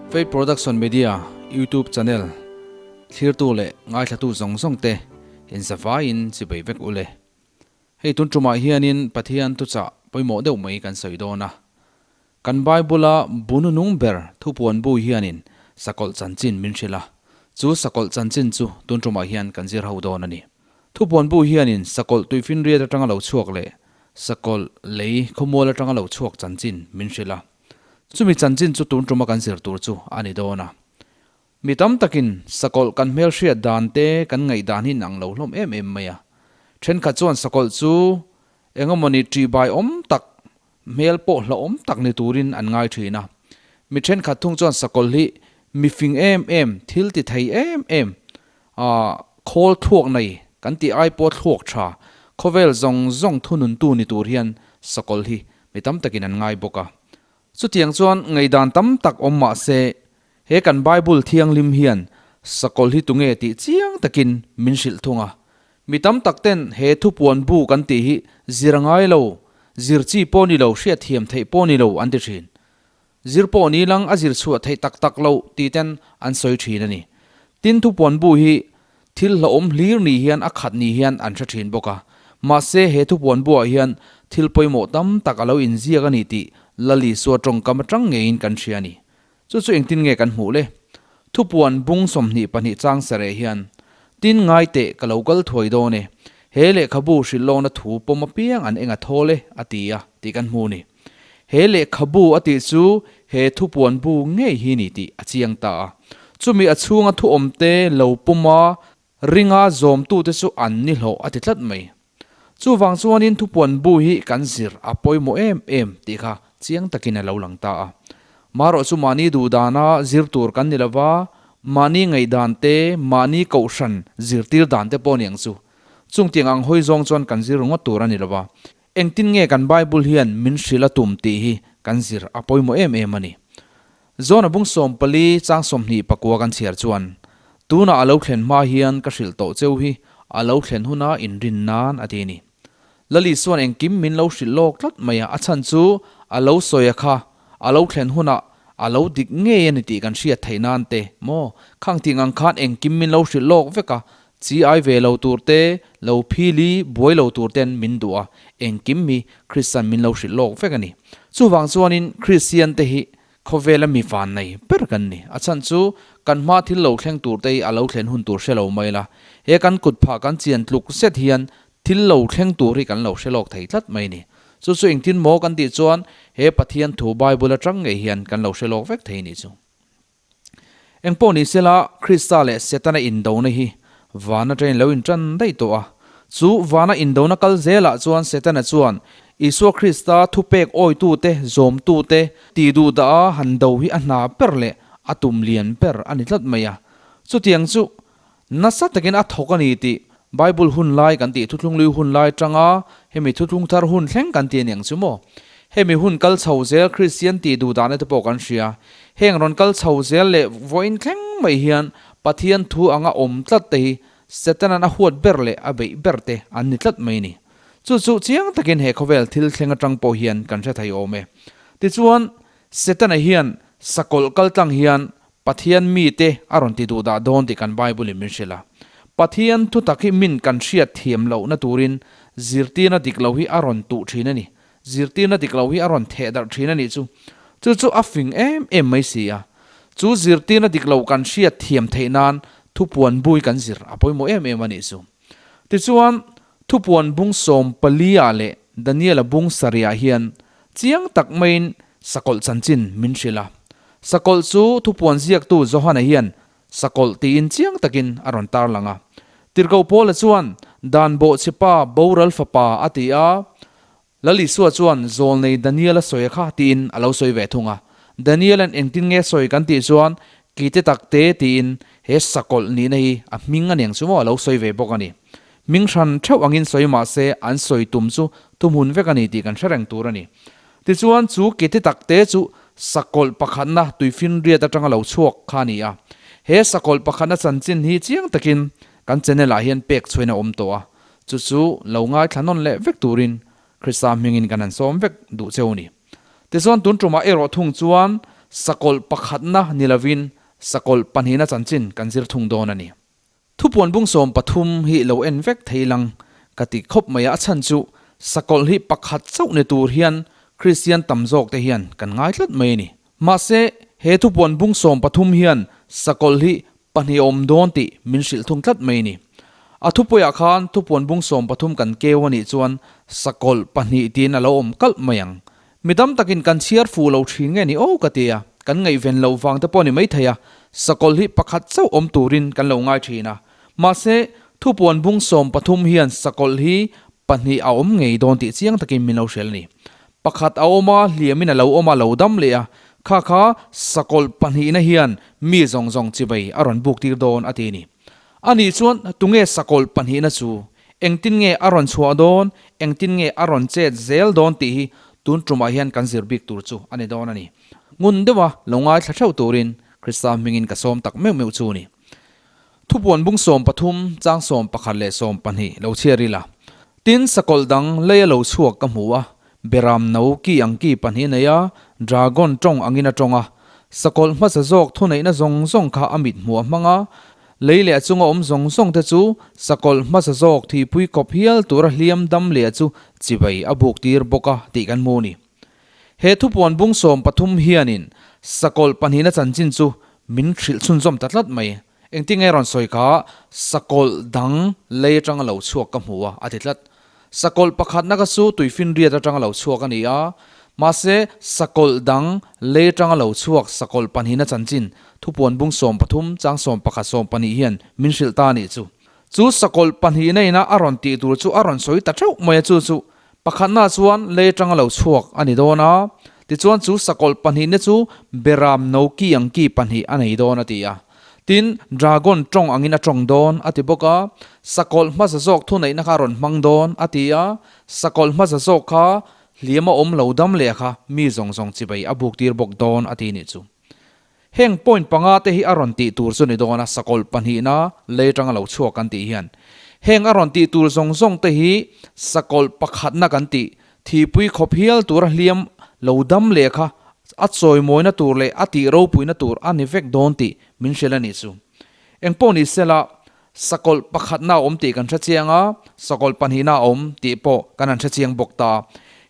Faith Production Media YouTube channel thlirtu leh ngaithlatu zawng zawng te inzavaiin chibei vek ule. Hei tun tumah hianin Pathian thuchah pawimawh deuh mai kan sawi dawn a. Kan Bible-a bu nunung ber thupuan bu hianin sakawlh chanchin min hrilh a, chu sakawlh chanchin chu tun tumah hian kan zir ho dawn a ni. Thupuan bu hianin sakawlh tuifinriat atanga lo chhuak leh sakawlh lei khawmual atanga lo chhuak chanchin min hrilh a. Chumi chanchin chu tun tuma kan zir tur chu a ni dawn a. Mi tam takin sakawlh kan hmelhriat dan te kan ngaihdan hi inang lo hlawm em em mai a. Thenkhat chuan sakawlh chu engemawni ṭihbai awm tak, hmel pawh hlauhawm tak ni turin an ngai ṭhin a. Mi thenkhat thung chuan sakawlh hi mi fing em em, thil ti thei em em, aah khawl thluak nei kan tih ai pawh thluak ṭha, khawvel zawng zawng thununtu ni tur hian sakawlh hi mi tam takin an ngai bawk a. Chutiang chuan ngaihdan tam tak awm mah se, he kan Bible thianghlim hian sakawlh hi tunge tih chiang takin min hrilh thung a. Mi tam tak ten he thupuan bu kan tih hi zir a ngai lo, zir chi pawh ni lo, hriatthiam theih pawh ni lo an ti thin. Zir pawh ni lang a zir chhuah theih tak tak lo tih ten an sawi thin a ni. Tin thupuan bu hi thil hlauhawm hlir ni hian a khat ni hian an hre thin bawk a. Mahse he thupuan buah hian thil pawimawh tam tak a lo inziak a ni tih Lal Isua tawngkam atang ngeiin kan hria a ni. Chu chu engtin nge kan hmuh le? Thupuan bung 22 chang sareh hian, Tin ngai teh ka lo kal thuai dawn e, he lehkhabu hrilhlawna thu pawm apiang an eng a thawl e, a ti a tih kan hmu ni. He lehkhabu a tih chu he thupuan bu ngei hi ni tih a chiang ta a. Chumi a chhunga thu awmte lo puma ringa zawmtute chu an ni hlawh a ti tlat mai. Chuvang chuanin thupuan bu hi kan zir a pawimawh em em tih kha chiang takin a lo lang ta a. Marawh chu mahni duhdana zir tur kan ni lova, mahni ngaihdan te, mahni kohhran zirtir dan te pawh niang chu. Chungtiang ang hawi zawng chuan kan zir ringawt tur a ni lova. Engtin nge kan Bible hian min hrilh a tum tih hi kan zir a pawimawh em em a ni. Zona bung 14 chang 29 kan chhiar chuan, Tunah a lo thlen hma hian ka hrilh tawh cheu hi a lo thlen huna inrin nan a ti a ni. Lali chuan engkim min lo hrilh lawk tlat mai a, a chhan chu a lo sawi a kha, a lo thlen hunah a lo dik ngei a ni tih kan hriat theih nan te maw? Khang tih ngang khan engkim min lo hrilh lawk vek a, Chi ai ve lo tur te, lo phili buai lo tur ten min duh a, engkim hi Kristian min lo hrilh lawk vek a ni. Chuvang chuanin Kristian te hi khawvela mi van nei ber kan ni. A chhan chu kan hma thil lo thleng tur te hi a lo thlen hun tur hre lo mai la, he kan kut phah kan chian tluk zet hian thil lo thleng tur hi kan lo hre lawk thei tlat mai ni. Chu chu engtin maw kan tih chuan he Pathian thu Bible atang ngei hian kan lo hre lawk vek thei ni chu. Engpawh ni sela, Krista leh Setana indona hi vana train lo intan daih tawh a. Chu vana indona kal zelah chuan Setana chuan Isua Krista thupek awitute, zawmtute tih duh dah a han do hi a hna ber leh a tum lian ber a ni tlat mai a. Chutiang chu nasa takin a thawk a ni tih Bible hun lai kan tih thuthlunglui hun lai tanga hemi thuthlung thar hun thleng kan ti aniang chu maw? Hemi hun kal chho zel Kristian tih duh dahna te pawh kan hria. Heng rawn kal chho zel leh vawiin thleng mai hian Pathian thu anga awm tlat te hi Setanan a huat ber leh a beih ber te an ni tlat mai ni. Chu chu chiang takin he khawvel thil thleng atang pawh hian kan hre thei awm e. Tichuan, Setana hian sakawlh kal tlang hian Pathian mite a rawn ti duh dah dawn tih kan Bible in min hrilh a. Pathian thutak hi min kan hriat thiam lohna turin zirtirna dik lo hi a rawn tuh thin a ni. Zirtirna dik lo hi a rawn theh darh thin a nih chu. Chu chu a fing em em mai si a. Chu zirtirna dik lo kan hriat thiam theih nan thupuan bui kan zir a pawimawh em em a nih chu. Tichuan, thupuan bung 14 ah leh Daniela bung sarih ah hian Chiang tak maiin sakawlh chanchin min hrilh a. Sakawlh chu thupuan ziaktu Johana hian sakawlh tiin chiang takin a rawn tarlang a. Tirhkoh Paula chuan Dan bawhchhepa boral fapa a ti a, Lal Isua chuan zawlnei Daniel-a sawi a kha tiin a lo sawi ve thung a. Daniel-a'n engtin nge sawi kan tih chuan Kite takte tiin he sakawlh nihna hi a hming a niang chu maw a lo sawi ve bawk a ni. Hming hran theuh angin sawi mah se an sawi tum chu thuhmun vek a ni tih kan hre reng tur a ni. Tichuan chu kete takte chu sakawlh pakhatna tuifinriat atanga lo chhuak kha a ni a. He sakawlh pakhatna chanchin hi chiang takin kan channel ah hian pek chhuain a awm tawh a, chu chu lo ngaithla nawn leh vek turin Krista hmingin kan han sawm vek duh cheu a ni. Tichuan tun tumah erawh thung chuan Sakawlh pakhatna ni lovin sakawlh pahnihna chanchin kan zir thung dawn a ni. Thupuan bung 13 hi lo en vek thei lang ka ti khawp mai a, a chhan chu sakawlh hi pakhat chauh ni tur hian Kristian tam zawk te hian kan ngai tlat mai a ni. Mahse, he thupuan bung 13 hian sakawlh hi pahnih a awm dawn tih min hrilh thung tlat mai a ni. A thupuiah khan thupuan bung 13 kan keu a nih chuan sakawlh pahnih tiin a lo awm kalh mai ang. Mi tam takin kan chhiar fuh lo thin nge ni aw ka ti a, kan ngaihven loh vang te pawh ni maithei a, sakawlh hi pakhat chauh awm turin kan lo ngai thin a. Mahse, thupuan bung 13 hian sakawlh hi pahnih a awm ngei dawn tih chiang takin min lo hrilh a ni. Pakhat a awm a, hliamin a lo awm a, lo dam leh a, kha kha sakawlh pahnihna hian mi zawng zawng chibai a rawn buk tir dawn a ti a ni. Anih chuan tunge sakawlh pahnihna chu? Engtin nge a rawn chhuah dawn? Engtin nge a rawn chet zel dawn tih hi tun tumah hian kan zir bik tur chu a ni dawn a ni. Ngun deuha lo ngaithla theuh turin Krista hmingin ka sawm tak meuh meuh chu a ni. Thupuan bung 13, chang 11 leh 12 lo chhiar ila. Tin, sakawlh dang lei a lo chhuak ka hmu a, beram no ki ang ki pahnih nei a, dragon tawng angin a tawng a. Sakawlh hmasa zawk thuneihna zawng zawng kha a mit hmuh a hmang a, lei leh a chunga awm zawng zawng te chu sakawlh hmasa zawk thihpui kawp hial tura hliam dam leh chu chibai a buk tir bawk a tih kan hmu a ni. He thupuan bung 13 hianin sakawlh pahnihna chanchin chu min hrilh chhunzawm ta tlat mai. Engtin nge rawn sawi kha sakawlh dang lei atanga lo chhuak ka hmu a, a ti tlat. Sakawlh pakhatna kha chu tuifinriat atanga lo chhuak a ni a, mahse sakawlh dang lei atanga lo chhuak sakawlh pahnihna chanchin thupuan bung 13 chang 11 12 hian min hrilh ta a nih chu. Chu sakawlh pahnihna ina a rawn tih tur chu a rawn sawi ta theuh mai a, chu chu Pakhatna chuan lei atanga lo chhuak a ni dawn a, tichuan chu sakawlh pahnihna chu beram no ki ang ki pahnih a nei dawn a ti a. Tin, dragon tawng angin a tawng dawn a ti bawk a, sakawlh hmasa zawk thuneihna kha a rawn hmang dawn a ti a, sakawlh hmasa zawk kha hliam a awm lo dam leh kha mi zawng zawng chibai a buk tir bawk dawn a ti nih chu. Heng point panga te hi a rawn tih tur chu ni dawn a, sakawlh pahnihna lei atanga lo chhuak kan tih hian. Heng a rawn tih tur zawng zawng te hi sakawlh pakhatna kan tih, thihpui khawp hial tura hliam lo dam leh kha a chawimawina tur leh a tih ropuina tur a ni vek dawn tih min hrilh a nih chu. Engpawh ni sela, sakawlh pakhatna a awm tih kan hre chiang a, sakawlh pahnihna a awm tih pawh kan han hre chiang bawk ta.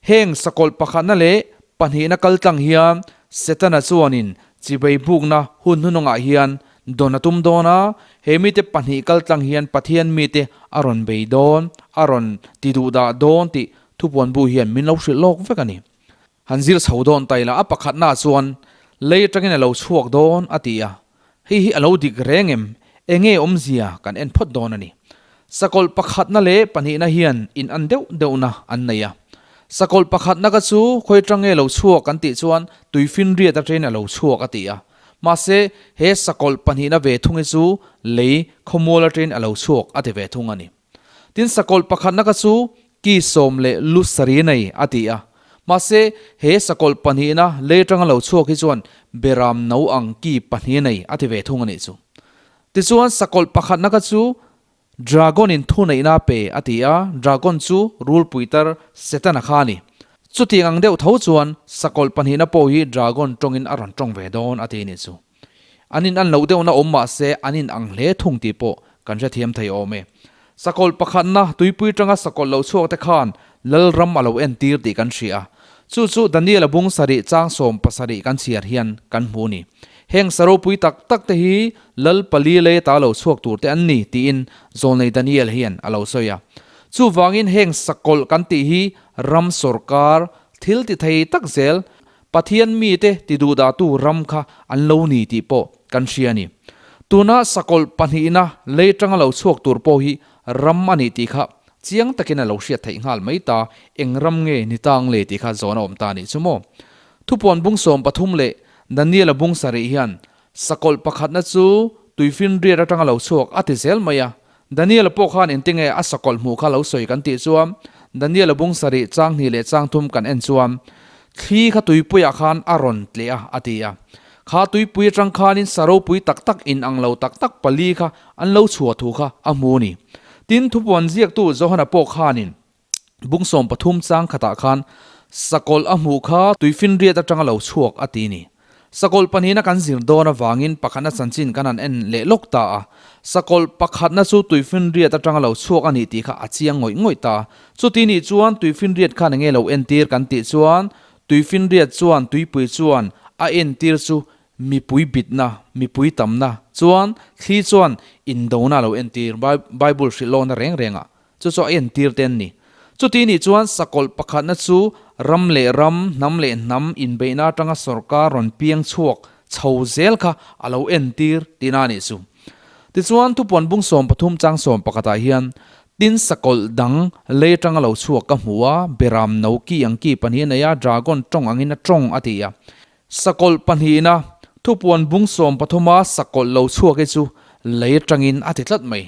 Heng sakawlh pakhatna leh pahnihna kal tlang hian Setana chuanin chibei bukna hun hnunawngah hian dawn a tum dawn a, he mite pahnih kal tlang hian Pathian mite a rawn bei dawn, a rawn ti duhdah dawn tih thupuan bu hian min lo hrilh lawk vek a ni. Han zir chho dawn ta ila, a pakhatnaah chuan lei atangin a lo chhuak dawn a ti a, hei hi a lo dik reng em? Enge awmzia kan en phawt dawn a ni. Sakawlh pakhatna leh pahnihna hian in an deuh deuhna an nei a. Sakawlh pakhatna ka chu khawi atang nge lo chhuak kan tih chuan tuifinriat atangin a lo chhuak a ti a. Mahse, he sakawlh pahnihna ve thung hi chu lei khawmual atangin a lo chhuak a ti ve thung a ni. Tin, sakawlh pakhatna ka chu ki sawm leh lu sarih nei a ti a. Mahse, he sakawlh pahnihna lei atanga lo chhuak hi chuan beram no ang ki pahnih nei a ti ve thung a nih chu. Tichuan, sakawlh pakhatna ka chu Dragon in thuneihna a pe a ti a, Dragon chu rulpui tar Setana kha a ni. Chutiang ang deuh tho chuan sakawlh pahnihna pawh hi Dragon tawngin a rawn tawng ve dawn a ti a nih chu. An in an loh deuhna awm mah se an in ang hle thung tih pawh kan hrethiam thei awm e. Sakawlh pakhatna tuipui tanga sakawlh lo chhuak te khan Lalram a lo entir tih kan hria. Chu chu Daniel-a bung sarih chang 17 kan chhiar hian kan hmu a ni. Heng saropui tak tak te hi Lal pali lei ta lo chhuak tur te an ni tiin Zawlnei Daniel hian a lo sawi a. Chuvangin heng sakawlh kan tih hi ram sawrkar thil ti thei tak zel Pathian mite ti duhdahtu ram kha an lo ni tih pawh kan hria a ni. Tuna sakawlh pahnihna lei tanga lo chhuak tur pawh hi ram a nih tih kha chiang takin a lo hriat theih nghal mai ta, eng ram nge ni tang le tih kha zawn a awm ta a nih chu maw. Thupuan bung 13 leh Daniel-a bung sarih hian sakawlh pakhatna chu tuifinriat atanga lo chhuak a ti zel mai a. Daniel-a pawh khan engtinge a sakawlh hmuh kha lo sawi kan tih chuan Daniel-a bung sarih chang hnih leh chang thum kan en chuan thli kha tuipuiah khan a rawn tleh a a ti a. Kha tuipui atang khanin sa ropui tak tak in ang lo tak tak pali kha an lo chhuah thu kha a hmu a ni. Tin, thupuan ziaktu Johana pawh khanin bung 13 chang khatah khan sakawlh a hmuh kha tuifinriat atanga lo chhuak a ti a ni. Sakawlh pahnihna kan zir dawn avangin pakhatna chanchin kan han en leh lawk ta a. Sakawlh pakhatna chu tuifinriat atanga lo chhuak a nih tih kha a chiang ngawih ngawih ta. Chuti nih chuan tuifinriat khan enge lo entir kan tih chuan tuifinriat chuan tuipui chuan a entir chu mipui bitna, mipui tamna chuan thli chuan indona a lo entir Bible hrilh lawkna reng rengah Chu chu a entir te an ni. Chuti nih chuan sakawlh pakhatna chu ram leh ram, hnam leh hnam inbeihna atanga sorkar rawn piang chhuak chho zel kha a lo entir tihna a nih chu. Tichuan thupuan bung 13 chang sawm pakhatah hian tin sakawlh dang lei atanga lo chhuak ka hmu a, beram no ki ang ki pahnih a nei a, dragon tawng angin a tawng a ti a. Sakawlh pahnihna thupuan bung 13 a sakawlh lo chhuak hi chu lei atangin a ti tlat mai.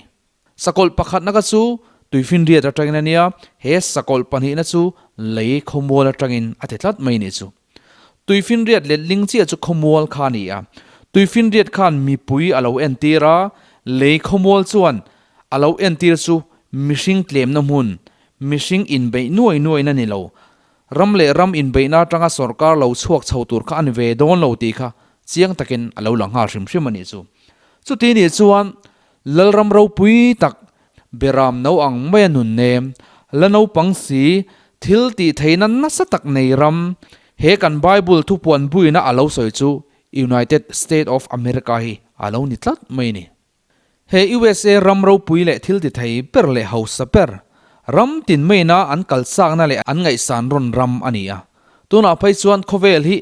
Sakawlh pakhatna kha chu tuifinriat atangin a nia, he sakawlh pahnihna chu lei khawmual atangin a ti tlat mai nih chu. Tuifinriat letling chiah chu khawmual kha a ni a, tuifinriat khan mipui a lo entir a, lei khawmual chuan a lo entir chu mihring tlemna hmun, mihring inbeih nuai nuaina ni lo, ram leh ram inbeihna atanga sawrkar lo chhuak chho tur kha a ni ve dawn lo tih kha chiang takin a lo lang nghal hrim hrim a nih chu. Chuti nih chuan Lalram ropui tak, Beram no ang maia nun nem, la naupang si, thil tih theihna nasa tak nei ram, he kan Bible thupuan buina a lo sawi chu United State of America hi a lo ni tlat mai ni. He USA ram ropui leh thil ti thei ber leh hausa ber, ram tin maina an kal chakna leh an ngaihsan rawn ram a ni a. Tunah phei chuan khawvel hi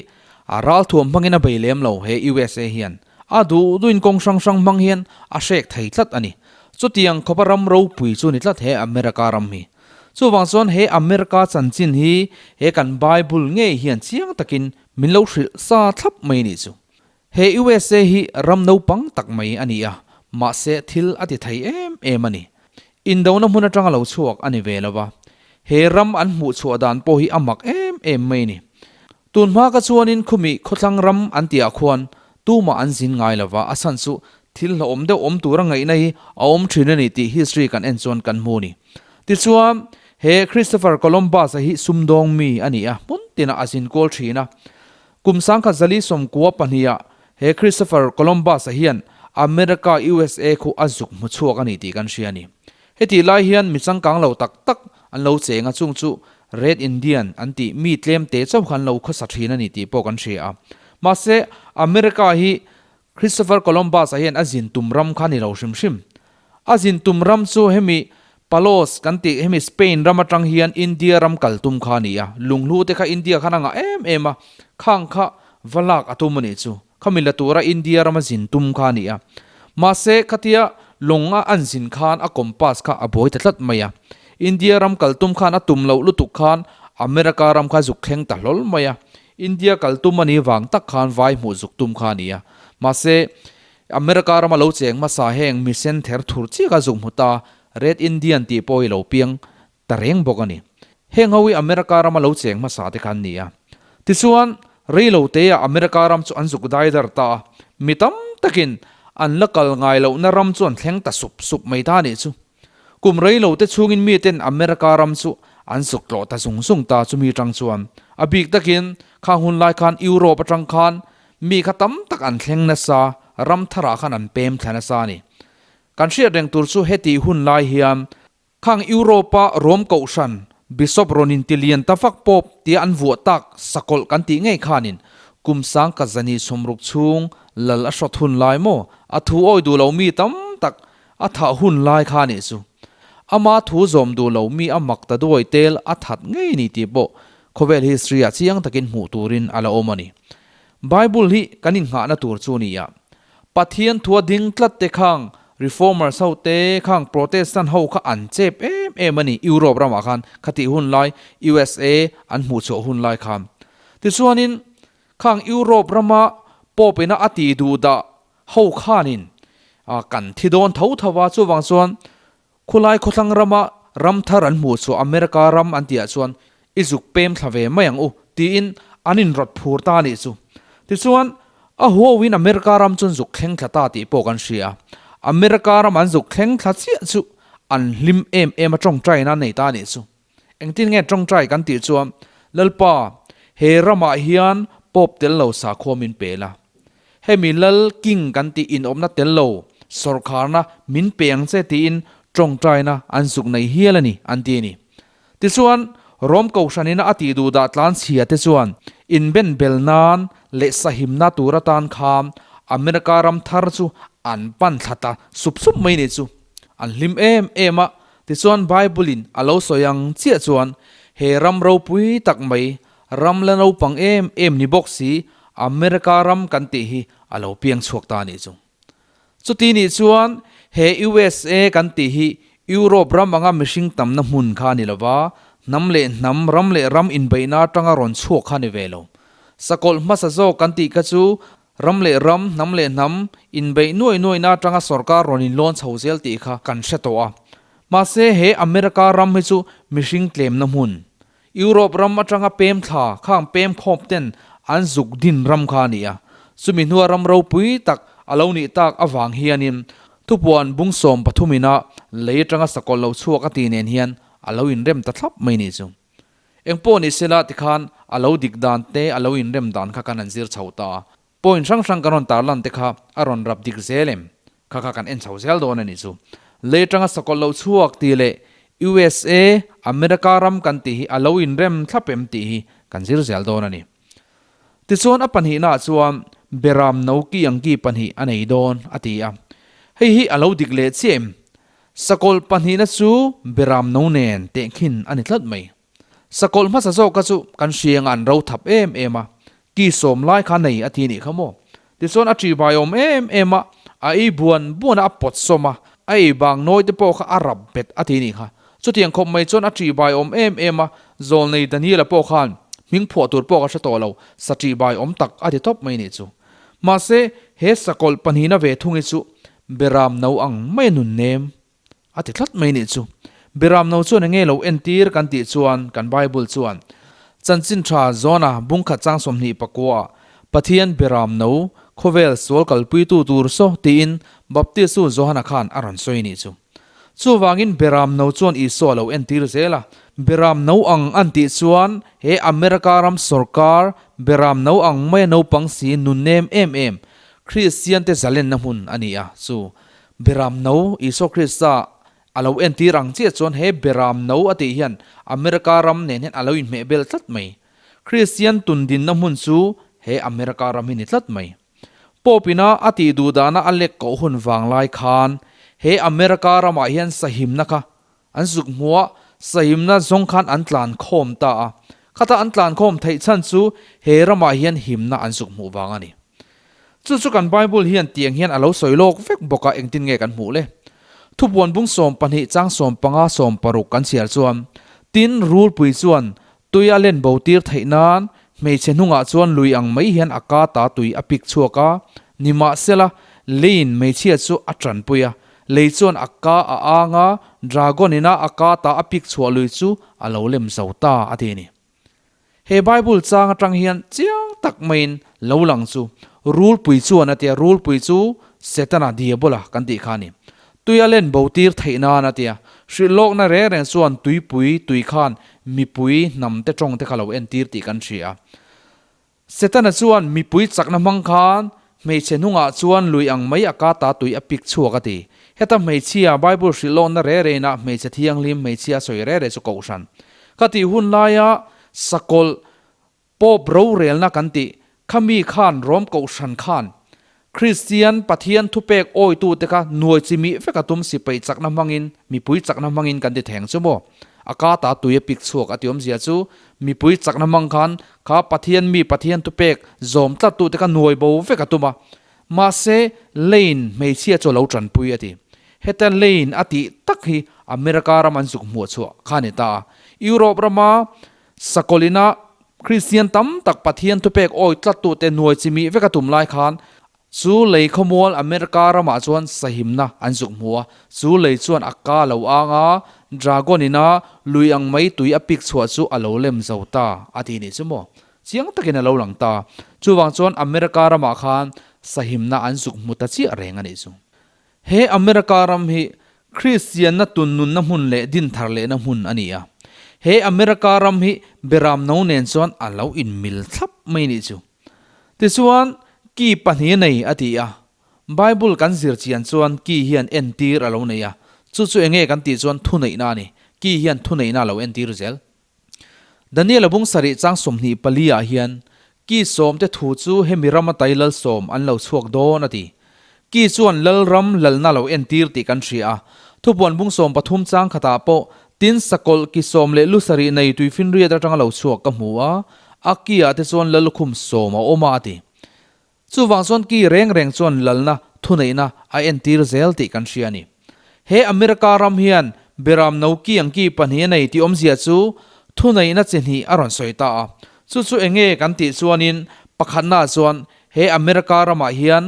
a ralthuam hmangin a bei lem lo he USA hian. A duh duhin kawng hrang hrang hmang hian a hrek thei tlat a ni. Chutiang khawpa ram ropui chu ni tlat he America ram hi. Chuvang chuan he America chanchin hi he kan Bible ngei hian chiang takin min lo hrilh sa thlap mai nih chu. He USA hi ram naupang tak mai a ni a, mahse thil a ti thei em em a ni. Indona hmun atanga lo chhuak a ni ve lo va, he ram an hmuh chhuah dan pawh hi a mak em em mai a ni. Tun hma ka chuanin khumi khawthlang ram an tihah khuan tumah an zin ngai lo va, a chhan chu thil hlauhawm deuh awm tura ngaihna hi a awm thin a ni tih history kan en chuan kan hmu a ni. Tichuan, he Christopher Columbus-a hi sumdawng mi a ni a, hmun tinah a zin kual thin a. Kum 1992 ah he Christopher Columbus-a hian America, USA, khu a zuk hmu chhuak a ni tih kan hria a ni. Hetih lai hian mi changkang lo tak tak an lo cheng a, chung chu Red Indian an tih mi tlem te chauh kha an lo khawsa thin a ni tih pawh kan hria a. Mahse, America hi Christopher Columbus-a hian a zin tum ram kha a ni lo hrim hrim. A zin tum ram chu hemi Palos kan tih hemi Spain ram atang hian India ram kal tum kha a ni a. Lunghlu te kha India khan a ngah em em a, khang kha va lak a tum a nih chu. Khami la tura India rama zin tum kha a ni a. Mahse, khatia lawng a an zin khan a compass kha a buai ta tlat mai a. India ram kal tum khan a tum loh lutuk khan America ram kha zuk thleng ta hlawl mai a. India kal tum a nih vang tak khan vai hmuh zuk tum kha a ni a. Mahse, America rama lo cheng hmasa heng misen ther thur chiah kha zuk hmu ta, Red Indian tih pawh hi lo piang ta reng bawk a ni. Heng ho hi America rama lo cheng hmasa te kha an ni a. Tichuan, rei lo te ah America ram chu an zuk dai dar ta a, mi tam takin an la kal ngai lohna ram chu an thleng ta sup sup mai ta a nih chu. Kum rei lo te chhungin mi ten America ram chu an zuk tlawh ta zung zung ta chumi atang chuan. A bik takin khang hun lai khan Europe atang khan mi kha tam tak an thleng nasa, ram tharah khan an pem thla nasa a ni. Kan hriat reng tur chu heti hun lai hian khang Europe-a Rom kohhran Bishop rawn inti lian ta vak pawp tia an vuah tak sakawlh kan tih ngei khanin kum sang ka zani sawmruk chhung lal a hrawt hun lai maw a thu awi duh lo mi tam tak A thah hun lai kha nih chu. Ama thu zawm duh lo mi a mak ta duai tel a that ngei ni tih pawh khawvel history ah chiang takin hmuh turin a la awm a ni. Bible hi kan innghahna tur chu ni a. Pathian thua ding tlat te khang Reformers ho te khang Protestant ho kha an chep em em a ni Europe ramah khan khatih hun lai USA an hmuhchhuah hun lai khan. Tichuanin khang Europe rama Pope ina a tih duh dah Ho khanin kan thi dawn tho tho a, chuvang chuan khulai khawthlang rama ram thar an hmuh chhuah America ram an tihah chuan i zuk pem thla ve mai ang u tiin an inrawt phur ta a nih chu. Tichuan a huauin America ram chuan zuk thleng thla ta tih pawh kan hria. America ram an zuk thleng thla chiah chu an hlim em em a tawngtaina an nei ta a nih chu. Engtin nge tawngtai kan tih chuan, Lalpa, he ramah hian Pope tel lo sakhua min pe la. Hemi lal king kan tih inawpna tel lo sawrkharna min pe ang che tiin tawngtaina an zuk nei hial a ni an ti a ni. Tichuan, Rom Kohhranina a tih duh dah tlan chhia te chuan inben bel nan leh sahimna tur atan khan America ram thar chu an pan thla ta sup sup mai ni chu. An hlim em em a, tichuan Bible-in a lo sawi ang chiah chuan he ram ropui tak mai, ram la naupang em em ni bawk si America ram kan tih hi a lo piang chhuak ta a nih chu. Chuti nih chuan he USA kan tih hi Europe ram anga mihring tamna hmun kha a ni lova, hnam leh hnam, ram leh ram inbeihna atanga rawn chhuak kha a ni ve lo. Sakawlh hmasa zawk kan tih kha chu ram leh ram, hnam leh hnam inbeih nuai nuaina atanga sorkar rawn inlawn chho zel tih kha kan hre tawh a. Mahse he America ram hi chu mihring tlemna hmun, Europe ram atanga pem thla khang pem khawp ten an zuk din ram kha a ni a, chumi hnua ram ropui tak a lo nih tak avang hianin thupuan bung 13 ina lei atanga sakawlh lo chhuak a tih nen hian a lo inrem ta thlap mai ni chu. Engpawh ni sela tikhan a lo dik dan te a lo inrem dan kha kan han zir chho ta a, Point hrang hrang kan rawn tarlan te kha a rawn rap dik zel em? Kha kha kan en chho zel dawn a nih chu. Lei atanga sakawlh lo chhuak tih leh USA, America ram kan tih hi a lo inrem thlap em tih hi kan zir zel dawn a ni. Tichuan a pahnihnaah chuan Beram no ki ang ki pahnih a nei dawn a ti a. Hei hi a lo dik leh chiah em? Sakawlh pahnihna chu Beram no nen tehkhin a ni tlat mai. Sakawlh hmasa zawk kha chu kan hriang a an ro thap em em a, ki sawm lai kha nei a ti nih kha maw? Tichuan a ṭihbai awm em em a, a ei buan buan a, a pawt sawm a, a ei bang nawi te pawh kha a rap bet a ti nih kha. Chutiang khawp mai chuan a ṭihbai awm em em a, Zawlnei Daniela pawh khan hming phuah tur pawh ka hre tawh lo, sa ṭihbai awm tak a ti tawp mai nih chu. Mahse, he sakawlh pahnihna ve thung hi chu Beram no ang mai a nun nem. A ti tlat mai nih chu. Biram no chuan enge lo entir kan tih chuan kan Bible chuan Chanchin tha Jona bungkhat chang 24 ah Pathian Biram no khawvel sual kalpuitu tur saw tiin Baptistu Johana khan a rawn sawi nih chu. Chuvangin Biram no chuan Isua lo entir zel a. Biram no ang an tih chuan he America ram sorkar Biram no ang maia naupang si nunnem em em Kristian te zalenna hmun a ni a chu. Beram no, Isua Krista a lo entir ang chiah chuan he Beram no a tih hian America ram nen hian a lo inhmeh bel tlat mai. Kristian tundinna hmun chu he America ram hi ni tlat mai. Pope ina a tih duh dana a lek koh hun vang lai khan he America ramah hian sahimna kha an zuk hmu a, sahimna zawng khan an tlan khawm ta a. Khata an tlan khawm theih chhan chu he ramah hian himna an zuk hmuh vang a ni. Chu chu kan Bible hian tiang hian a lo sawi lawk vek bawk a, engtin nge kan hmuh le? Thupuan bung 12 chang 15 16 kan chhiar chuan, Tin, rulpui chuan tui a len bo tir theih nan hmeichhe hnungah chuan lui ang mai hian a ka ta tui a pik chhuak a, nimahsela leiin hmeichhia chu a tanpui a, lei chuan a ka a ang a, dragon ina a ka ta a pik chhuah lui chu a lo lem zo ta a ti a ni. He Bible chang atang hian chiang tak maiin lo lang chu rulpui chuan a tia, rulpui chu Setana, Diabola kan tih kha a ni. Tui a len bo tir theih nan a tia, hrilhlawkna reng reng chuan tuipui tui khan mipui hnam te tawng te kha lo entir tih kan hria. Setana chuan mipui chakna hmang khan hmeichhe hnungah chuan lui ang mai a ka ta tui a pik chhuak a ti. Heta hmeichhia Bible hrilhlawkna re reina hmeichhe thianghlim hmeichhia sawi re re chu kohhran. Ka tih hun laia sakawlh Pope rorelna kan tih kha mi khan Rom kohhran khan Kristian Pathian thupek awitute kha nuai chi mih vek a tum sipai chakna hmangin mipui chakna hmangin kan ti theng chu maw? A ka ta tui a pik chhuak a ti awmzia chu mipui chakna hmang khan kha Pathian mi Pathian thupek zawm tlattute kha nuai bo vek a tum a. Mahse Lane hmeichhia chu a lo tanpui a ti. Heta Lane a tih tak hi America ram an zuk hmuh chhuah kha a ni ta a. Europe rama Sakawlina Kristian tam tak Pathian thupek awi tlattute nuai chi mih vek a tum lai khan chu lei khawmual America ramah chuan sahimna an zuk hmu a, chu lei chuan a ka lo ang a, dragon ina lui ang mai tui a pik chhuah chu a lo lem zo ta a ti nih chu maw? Chiang takin a lo lang ta. Chuvang chuan America ramah khan sahimna an zuk hmu ta chiah reng a nih chu. He America ram hi Kristianna tunnunna hmun leh dinthar lehna hmun a ni a. He America ram hi Beram no nen chuan a lo inmil thlap mai nih chu. Tichuan, ki pahnih a nei a ti a. Bible kan zir chian chuan ki hian entir a lo nei a. Chu chu enge kan tih chuan thuneihna a ni. Ki hian thuneihna a lo entir zel. Daniel a bung sarih chang 24 ah hian ki sawmte thu chu hemi rama tai lal sawm an lo chhuak dawn a ti. Ki chuan lal ram lalna lo entir tih kan hria a. Thupuan bung 13 chang khatah pawh tin sakawlh ki sawm leh lu sarih nei tuifinriat atanga lo chhuak ka hmu a, a ki ah te chuan lallukhum sawm a awm a a ti. Chuvang chuan ki reng reng chuan lalna thuneihna a entir zel tih kan hria a ni. He America ram hian Beram no ki ang ki pahnih a nei tih awmzia chu thuneihna chi hnih a rawn sawi ta a. Chu chu eng nge kan tih chuanin pakhatnaah chuan he America ramah hian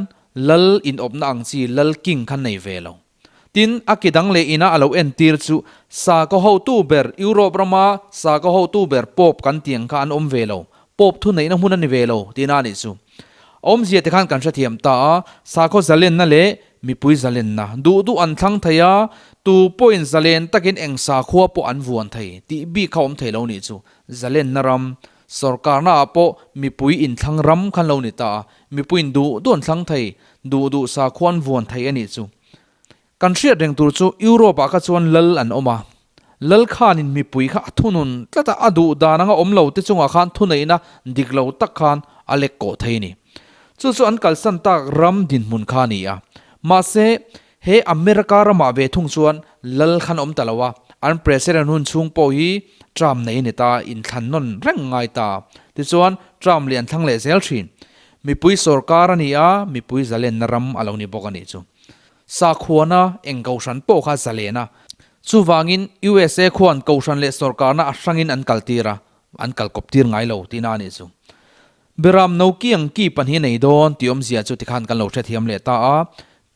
lal inawpna ang chi lal king khan nei ve lo. Tin, a ki dang leh ina a lo entir chu sakhaw hotu ber Europe rama sakhaw hotu ber Pope kan tih ang kha an awm ve lo, Pope thuneihna hmun a ni ve lo tihna a nih chu. A awmzia te khan kan hrethiam ta a, sakhaw zalenna leh mipui zalenna duh duh an thlang thei a, tu pawhin zalen takin eng sakhua pawh an vuan thei tih bik kha awm thei lo nih chu. Zalenna ram, sorkarna ah pawh mipui inthlang ram khan lo ni ta a, mipuiin duh duh an thlang thei, Duh duh sakhua an vuan thei a nih chu. Kan hriat reng tur chu Europe ah kha chuan lal an awm a. Lal khanin mipui kha a thunun tlat a, a duh dan anga awm lo te chungah khan thuneihna dik lo tak khan a lek kawh thei a ni. Chu chu an kalsan tak ram dinhmun kha a ni a. Mahse, he America ramah ve thung chuan lal khan awm ta lo a, an president hun chhung pawh hi Trump nei a ni ta, inthlan nawn reng ngai ta. Tichuan, Trump leh an thlang leh zel thin. Mipui sawrkar a ni a, mipui zalenna ram a lo ni bawk a nih chu. Sakhuana eng kohhran pawh kha zalen a. Chuvangin USA khuan kohhran leh sawrkarna a hrangin an kaltir a, an kalkawp tir ngai lo tihna a nih chu. Beram no ki ang ki pahnih a nei dawn tih awmzia chu tikhan kan lo hrethiam leh ta a.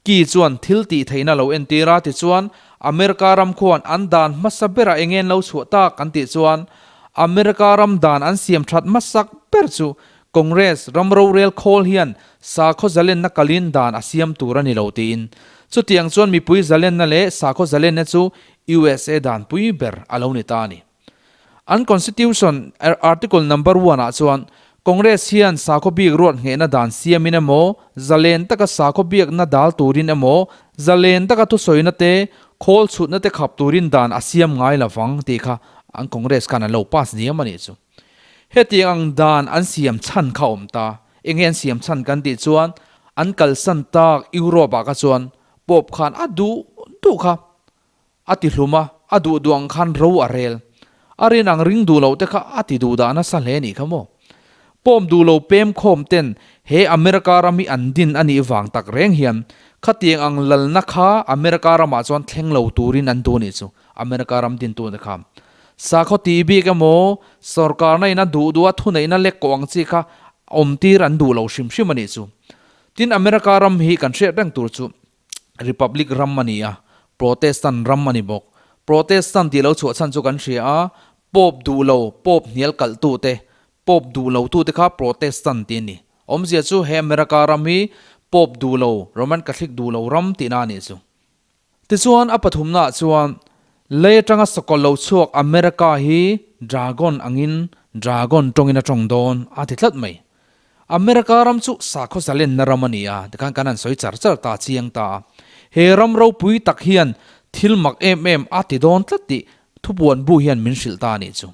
Ki chuan thil tih theihna lo entir a, tichuan America ram khuan an dan hmasa berah eng nge an lo chhuah tak an tih chuan America ram dan an siam that hmasak ber chu Congress ram rorel khawl hian sakhaw zalenna kalin dan a siam tur a ni lo tiin. Chutiang chuan mipui zalenna leh sakhaw zalenna chu USA danpui ber a lo ni ta a ni. An Constitution Article Number One ah chuan Congress hian sakhaw bik ruat nghehna dan siamin emaw, zalen taka sakhaw biakna dal turin emaw, zalen taka thusawina te, khawl chhutna te khap turin dan a siam ngai lovang tih kha an Congress khan an lo pass diam a nih chu. Hetiang ang dan an siam chhan kha awm ta. Enge an siam chhan kan tih chuan an kalsan tak Europe ah kha chuan Pope khan a duh duh kha A ti hlum a, a duh duh ang khan ro a rel. A rin ang ring duh loh te kha a ti duh dah nasa hle nih kha maw. Pawm duh lo pem khawm ten he America ram hi an din a nih vang tak reng hian khatiang ang lalna kha America ramah chuan thleng lo turin an duh nih chu America ram dintu te kha. Sakhaw tih bik emaw sorkarna in a duh duh a thuneihna lek kawh ang chi kha awm tir an duh lo hrim hrim a nih chu. Tin America ram hi kan hriat reng tur chu Republic ram a ni a, Protestant ram a ni bawk. Protestant tih lo chhuah chhan chu kan hria a, Pope duh lo, Pope hnial kalh tu te, Pope duh lo tu te kha Protestant tih a ni. Awmzia chu he America ram hi Pope duh lo, Roman Catholic duh lo ram tihna a nih chu. Tichuan a pathumnaah chuan lei atanga sakawlh lo chhuak America hi Dragon angin Dragon tawngin a tawng dawn a ti tlat mai. America ram chu sakhaw zalenna ram a ni a, tikhan kan han sawi char char ta chiang ta a. He ram ropui tak hian thil mak em em a ti dawn tlat tih thupuan bu hian min hrilh ta a nih chu.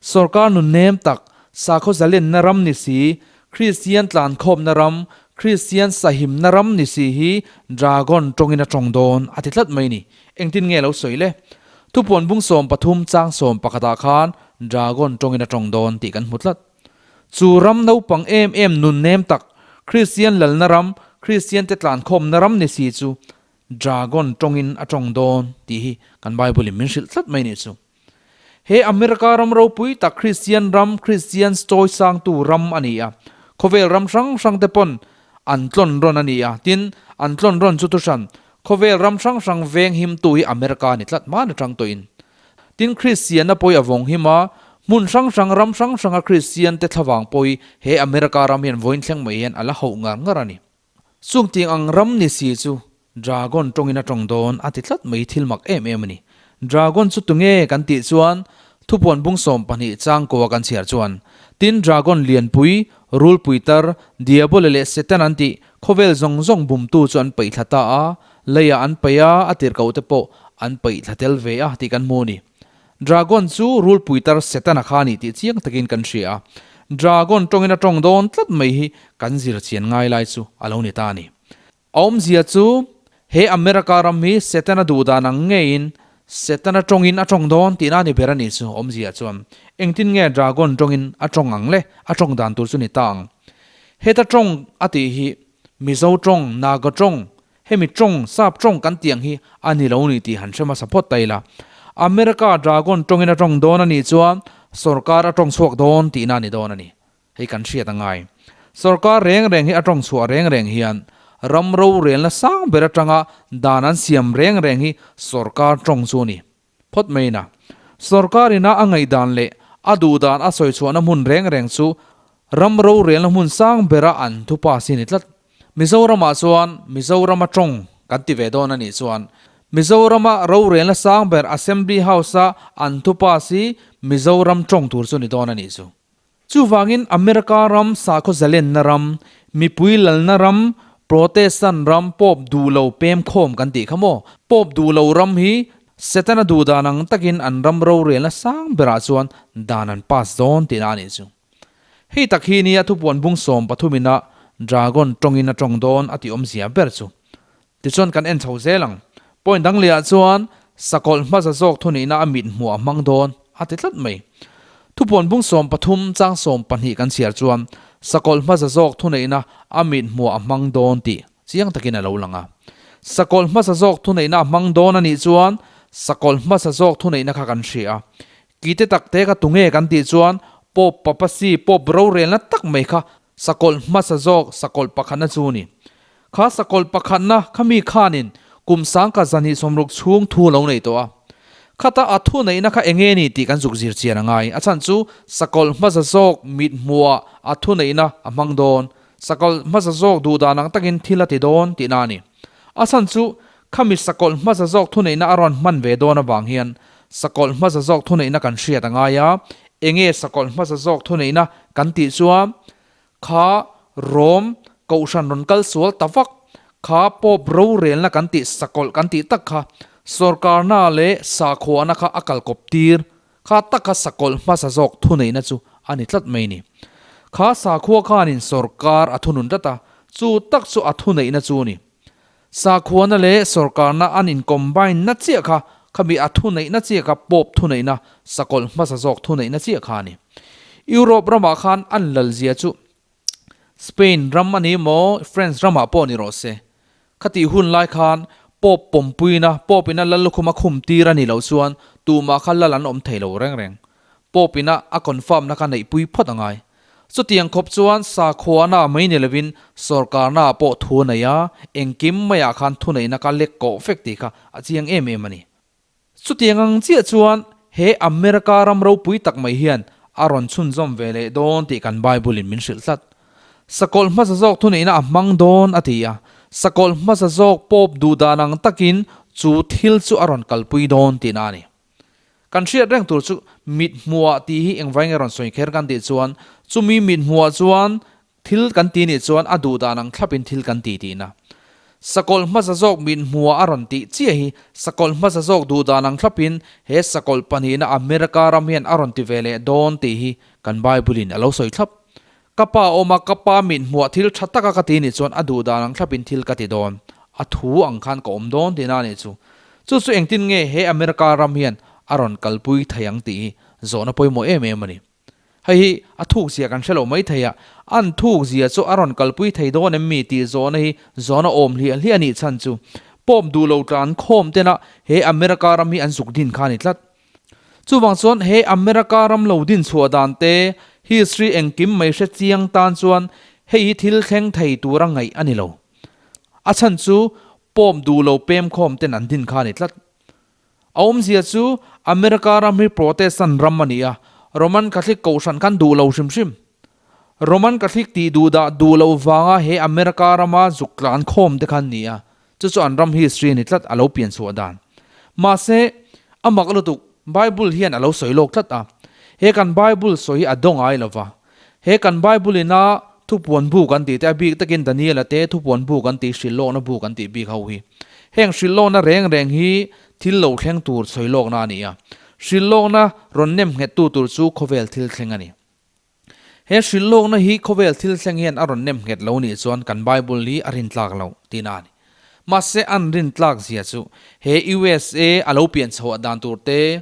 Sorkar nun nem tak, sakhaw zalenna ram ni si, Kristian tlankhawmna ram, Kristian sahimna ram ni si hi Dragon tawngin a tawng dawn a ti tlat mai ni. Engtin nge lo sawi le? Thupuan bung 13 chang 11 ah khan Dragon tawngin a tawng dawn tih kan hmu tlat. Chu ram naupang em em nun nem tak, Kristian lalna ram, Kristiante tlankhawmna ram ni si chu Dragon tawngin a tawng dawn tih hi kan Bible-in min hrilh tlat mai nih chu. He America ram ropui tak Kristian ram, Kristian chawi sangtu ram a ni a. Khawvel ram hrang hrangte pawn an tlawn rawn a ni a, tin, an tlawn rawn chu thuhran, khawvel ram hrang hrang veng himtu hi America a ni tlat hman atang tawhin. Tin, Kristianna pawh hi a vawng him a, hmun hrang hrang, ram hrang hranga Kristiante thlavang pawh hi he America ram hian vawiin thleng mai hian a la hauh ngar ngar a ni. Chung ting ang ram ni si chu Dragon tawngin a tawng dawn a ti tlat mai thil mak em em a ni. Dragon chu tunge kan tih chuan thupuan bung 12 changkaw a kan chhiar chuan tin Dragon lianpui Rulpui tar, Diabole leh Satan an tih khawvel zawng zawng bumtu chu an paih thla ta a, leiah an paih a, a tirhkoh te pawh an paih thla tel ve a tih kan hmu a ni. Dragon chu rulpui tar Setana kha a ni tih chiang takin kan hria a, Dragon tawngin a tawng dawn tlat mai hi kan zir chian ngai lai chu a lo ni ta a ni. A awmzia chu he America ram hi Setana duh dan ang ngeiin Setana tawngin a tawng dawn tihna a ni ber a nih chu awmzia chuan engtin nge Dragon tawngin a tawng ang le a tawng dan tur chu ni ta ang. Heta tawng a tih hi Mizo tawng, Naga tawng, hemi tawng, Sap tawng kan tih ang hi a ni lo ni tih han hre hmasa phawt ta ila. America Dragon tawngin a tawng dawn a nih chuan sorkar a tawng chhuak dawn tihna a ni dawn a ni. Hei kan hriat a ngai. Sorkar reng reng hi a tawng chhuah reng reng hian ram rorelna sang ber atanga dan an siam reng reng hi sorkar tawng chu a ni phawt mai na. Sorkar ina a ngaihdan leh a duhdan a sawi chhuahna hmun reng reng chu ram rorelna hmun sang bera an thu pass hi a ni tlat. Mizoramah chuan Mizorama tawng kan ti ve dawn a nih chuan Mizorama rorelna sang ber Assembly House-a an thu pass hi Mizoram tawng tur chu a ni dawn a nih chu. Chuvangin America ram sakhaw zalenna ram, mipui lalna ram, Protestant ram Pope duh lo pem khawm kan tih kha maw? Pope duh lo ram hi Setana duh dan ang takin an ram rorelna sang berah chuan dan an pass dawn tihna a nih chu. Hei tak hi nia thupuan bung 13 ina Dragon tawngin a tawng dawn a tih awmzia ber chu. Tichuan kan en chho zel ang. Point dang lehah chuan sakawlh hmasa zawk thunihna a mit hmuh a hmang dawn a ti tlat mai. Thupuan bung 13 chang 12 kan chhiar chuan sakawlh hmasa zawk thuneihna a mit hmuh a hmang dawn tih chiang takin a lo lang a. Sakawlh hmasa zawk thuneihna a hmang dawn a nih chuan sakawlh hmasa zawk thuneihna kha kan hria a. Kite takte kha tunge kan tih chuan Pope Papasi, Pope rorelna tak mai kha Sakawlh hmasa zawk sakawlh pakhatna chu a ni. Kha sakawlh pakhatna kha mi khanin kum sangkhat zahnih sawmruk chhung thu a lo nei tawh a. Khata a thu neihna kha enge ni tih kan zuk zir chian a ngai. A chhan chu sakawlh hmasa zawk mit hmuhah a thu neihna a hmang dawn. Sakawlh hmasa zawk duh dan ang takin thil a ti dawn tihna a ni. A chhan chu khami sakawlh hmasa zawk thu neihna a rawn hman ve dawn avang hian sakawlh hmasa zawk thu neihna kan hriat a ngai a. Enge sakawlh hmasa zawk thu neihna kan tih chuan Kha Rom kohhran rawn kal sual ta vak, kha Pope rorelna kan tih sakawlh kan tih tak kha sorkarna leh sakhuana kha a kal kawp tir, kha tak kha sakawlh hmasa zawk thuneihna chu a ni tlat mai ni. Kha sakhua khanin sorkar a thunun tlat a, chu tak chu a thuneihna chu a ni. Sakhuana leh sorkarna an in combine na chiah kha khami a thuneihna chiah kha Pope thuneihna sakawlh hmasa zawk thuneihna chiah kha a ni. Europe ramah khan an lal zia chu Spain ram a ni maw France ramah pawh ni rawh se. Khatih hun lai khan Pope pawmpuina Pope ina lal lukhum a khum tir a nih loh chuan tumah kha lal an awm thei lo reng reng. Pope ina a confirm na kha neihpui phawt a ngai. Chutiang khawp chuan sakhuana mai ni lovin sorkarna pawh thu a nei a, engkim maiah khan thuneihna ka lek kawh vek tih kha a chiang em em a ni. Chutiang ang chiah chuan he America ram ropui tak mai hian a rawn chhunzawm ve leh dawn tih kan Bible in min hrilh tlat. Sakawlh hmasa zawk thuneihna a hmang dawn a ti a, sakawlh hmasa zawk Pope duhdan ang takin chu thil chu a rawn kalpui dawn tihna a ni. Kan hriat reng tur chu mit hmuhah tih hi engvai nge rawn sawi kher kan tih chuan chumi mit hmuhah chuan thil kan ti nih chuan a duh dan ang thlapin thil kan ti tihna. Sakawlh hmasa zawk mit hmuhah a rawn tih chiah hi sakawlh hmasa zawk duh dan ang thlapin he sakawlh pahnihna America ram hian a rawn ti ve leh dawn tih hi kan Bible in a lo sawi thlap. Ka pa awma ka pa mit hmuhah thil tha taka ka ti nih chuan a duh dan ang thlapin thil ka ti dawn. A thu ang khan ka awm dawn tihna a nih chu. Chu chu engtin nge he America ram hian a rawn kalpui thei ang tih hi zawhna pawimawh em em a ni. Hei hi a thuk zia kan hre lo mai thei a, an thuk zia chu a rawn kalpui thei dawn em mi tih zawhna hi zawhna awm hliah hliah a nih chhan chu Pope duh lo tlan khawm tena he America ram hi an zuk din kha a ni tlat. Chuvang chuan he America ram lo din chhuah dan te, history engkim mai hre chiang tan chuan hei hi thil thleng thei tura ngaih a ni lo. A chhan chu Pope duh lo pem khawm ten an din kha a ni tlat. A awmzia chu America ram hi Protestant ram a ni a, Roman Catholic kohhran khan duh lo hrim hrim. Roman Catholic tih duh dah duh loh vanga he America rama zuk tlan khawm te kha an ni a, chu chu an ram history a ni tlat a lo pian chhuah dan. Mahse, a mak lutuk, Bible hian a lo sawi lawk tlat a. He kan Bible sawi hi a daw ngai lo va. He kan Bible ina thupuan bu kan tih te, a bik takin Daniela te thupuan bu kan tih, hrilhlawkna bu kan tih bik ho hi. Heng hrilhlawkna reng reng hi thil lo thleng tur sawilawkna a ni a. Hrilhlawkna rawn nem nghettu tur chu khawvel thil thleng a ni. He hrilhlawkna hi khawvel thil thleng hian a rawn nem nghet lo nih chuan kan Bible hi a rintlak lo tihna a ni. Mahse an rintlak zia chu he USA a lo pian chhoah dan tur te,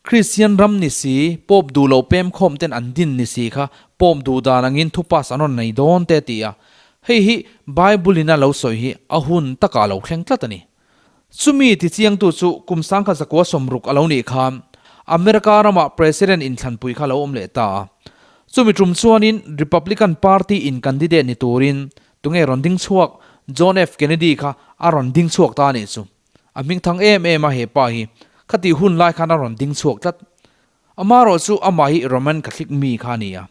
Kristian ram ni si, Pope duh lo pem khawm ten an din ni si kha Pope duh dan angin thu pass an rawn nei dawn te ti a. Hei hi Bible in a lo sawi hi a hun takah a lo thleng tlat a ni. Chumi ti chiangtu chu kum sangkhat zakua sawmruk a lo nih khan America ramah President inthlanpui kha a lo awm leh ta a. Chumi tum chuanin Republican Party in candidate ni turin tunge rawn ding chhuak John F Kennedy kha a rawn ding chhuak ta a nih chu. A hmingthang em em a he pa hi khatih hun lai khan a rawn ding chhuak tlat. Amaherawh chu amah hi Roman Catholic mi kha a ni a.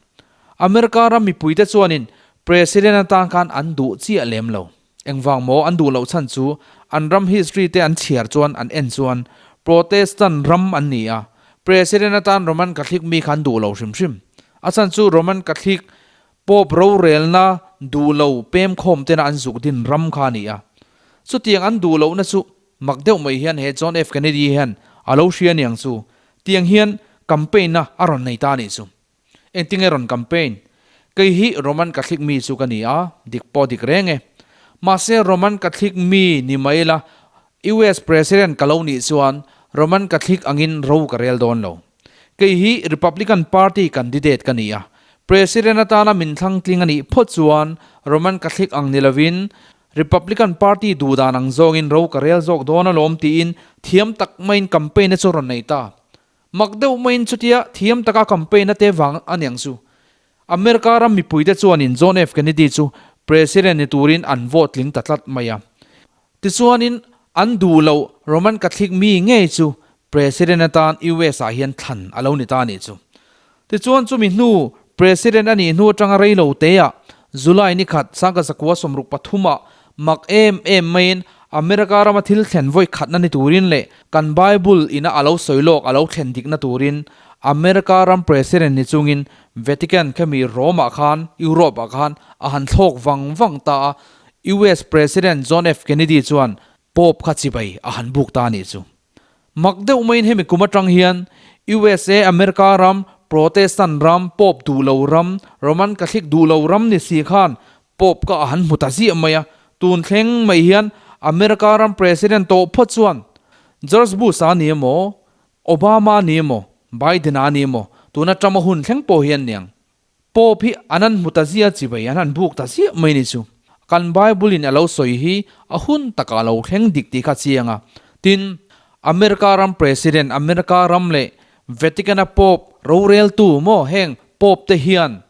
America ram mipuite chuanin President atan khan an duh chiah lem lo. Engvang maw an duh loh chhan chu an ram history te an chhiar chuan an en chuan Protestant ram an ni a, President atan Roman Catholic mi kha an duh lo hrim hrim. A chhan chu Roman Catholic Pope rorelna duh lo pem khawm tena an zuk din ram kha a ni a. Chutiang an duh lohna chu mak deuh mai hian he John F. Kennedy hian a lo hria aniang chu. Tiang hian campaign na a rawn nei ta a nih chu. Engtinge rawn campaign? Kei hi Roman Catholic mi chu ka ni a, dik pawh dik reng e. Mahse Roman Catholic mi ni mai la US President ka lo nih chuan Roman Catholic angin ro ka rel dawn lo. Kei hi Republican Party candidate ka ni a, President atana min thlangtling a nih phawt chuan Roman Catholic ang ni lovin Republican Party duhdan ang zawngin ro ka rel zawk dawn alawm tiin thiam tak maiin campaign-a chu rawn nei ta. Mak deuh maiin chutia thiam taka campaign-a te vang a niang chu. America ram mipuite chuanin John F. Kennedy chu President ni turin an vote tling ta tlat mai a. Tichuanin an duh loh Roman Catholic mi ngei chu President atan US ah hian thlan a lo ni ta a nih chu. Tichuan chumi hnu President a nih hnu atanga rei lo te ah July ni khat sangka zakua 63 ah mak em em maiin America rama thil thlen vawi khatna ni turin leh kan Bible ina a lo sawi lawk a lo thlen dikna turin America ram President ni chungin Vatican khemi Rome ah khan Europe ah khan a han thlawk vang vang ta a US President John F Kennedy chuan Pope kha chibai a han buk ta a nih chu. Mak deuh maiin hemi kum atang hian USA, America ram, Protestant ram, Pope duh lo ram, Roman Catholic duh lo ram ni si khan Pope ka a han hmu ta ziah mai a. Tun thleng mai hian America ram President tawh phawt chuan George Bush-a ni emaw, Obama ni emaw, Biden-a ni emaw, tuna Trump-a hun thleng pawh hian niang. Pope hi an han hmu ta ziah chi bai, an han buk ta ziah mai ni chu. Kan Bible in a lo sawi hi a hun takah a lo thleng dik tih kha chiang a. Tin, America ram President, America ram leh Vatican a Pope roreltu maw heng Pope te hian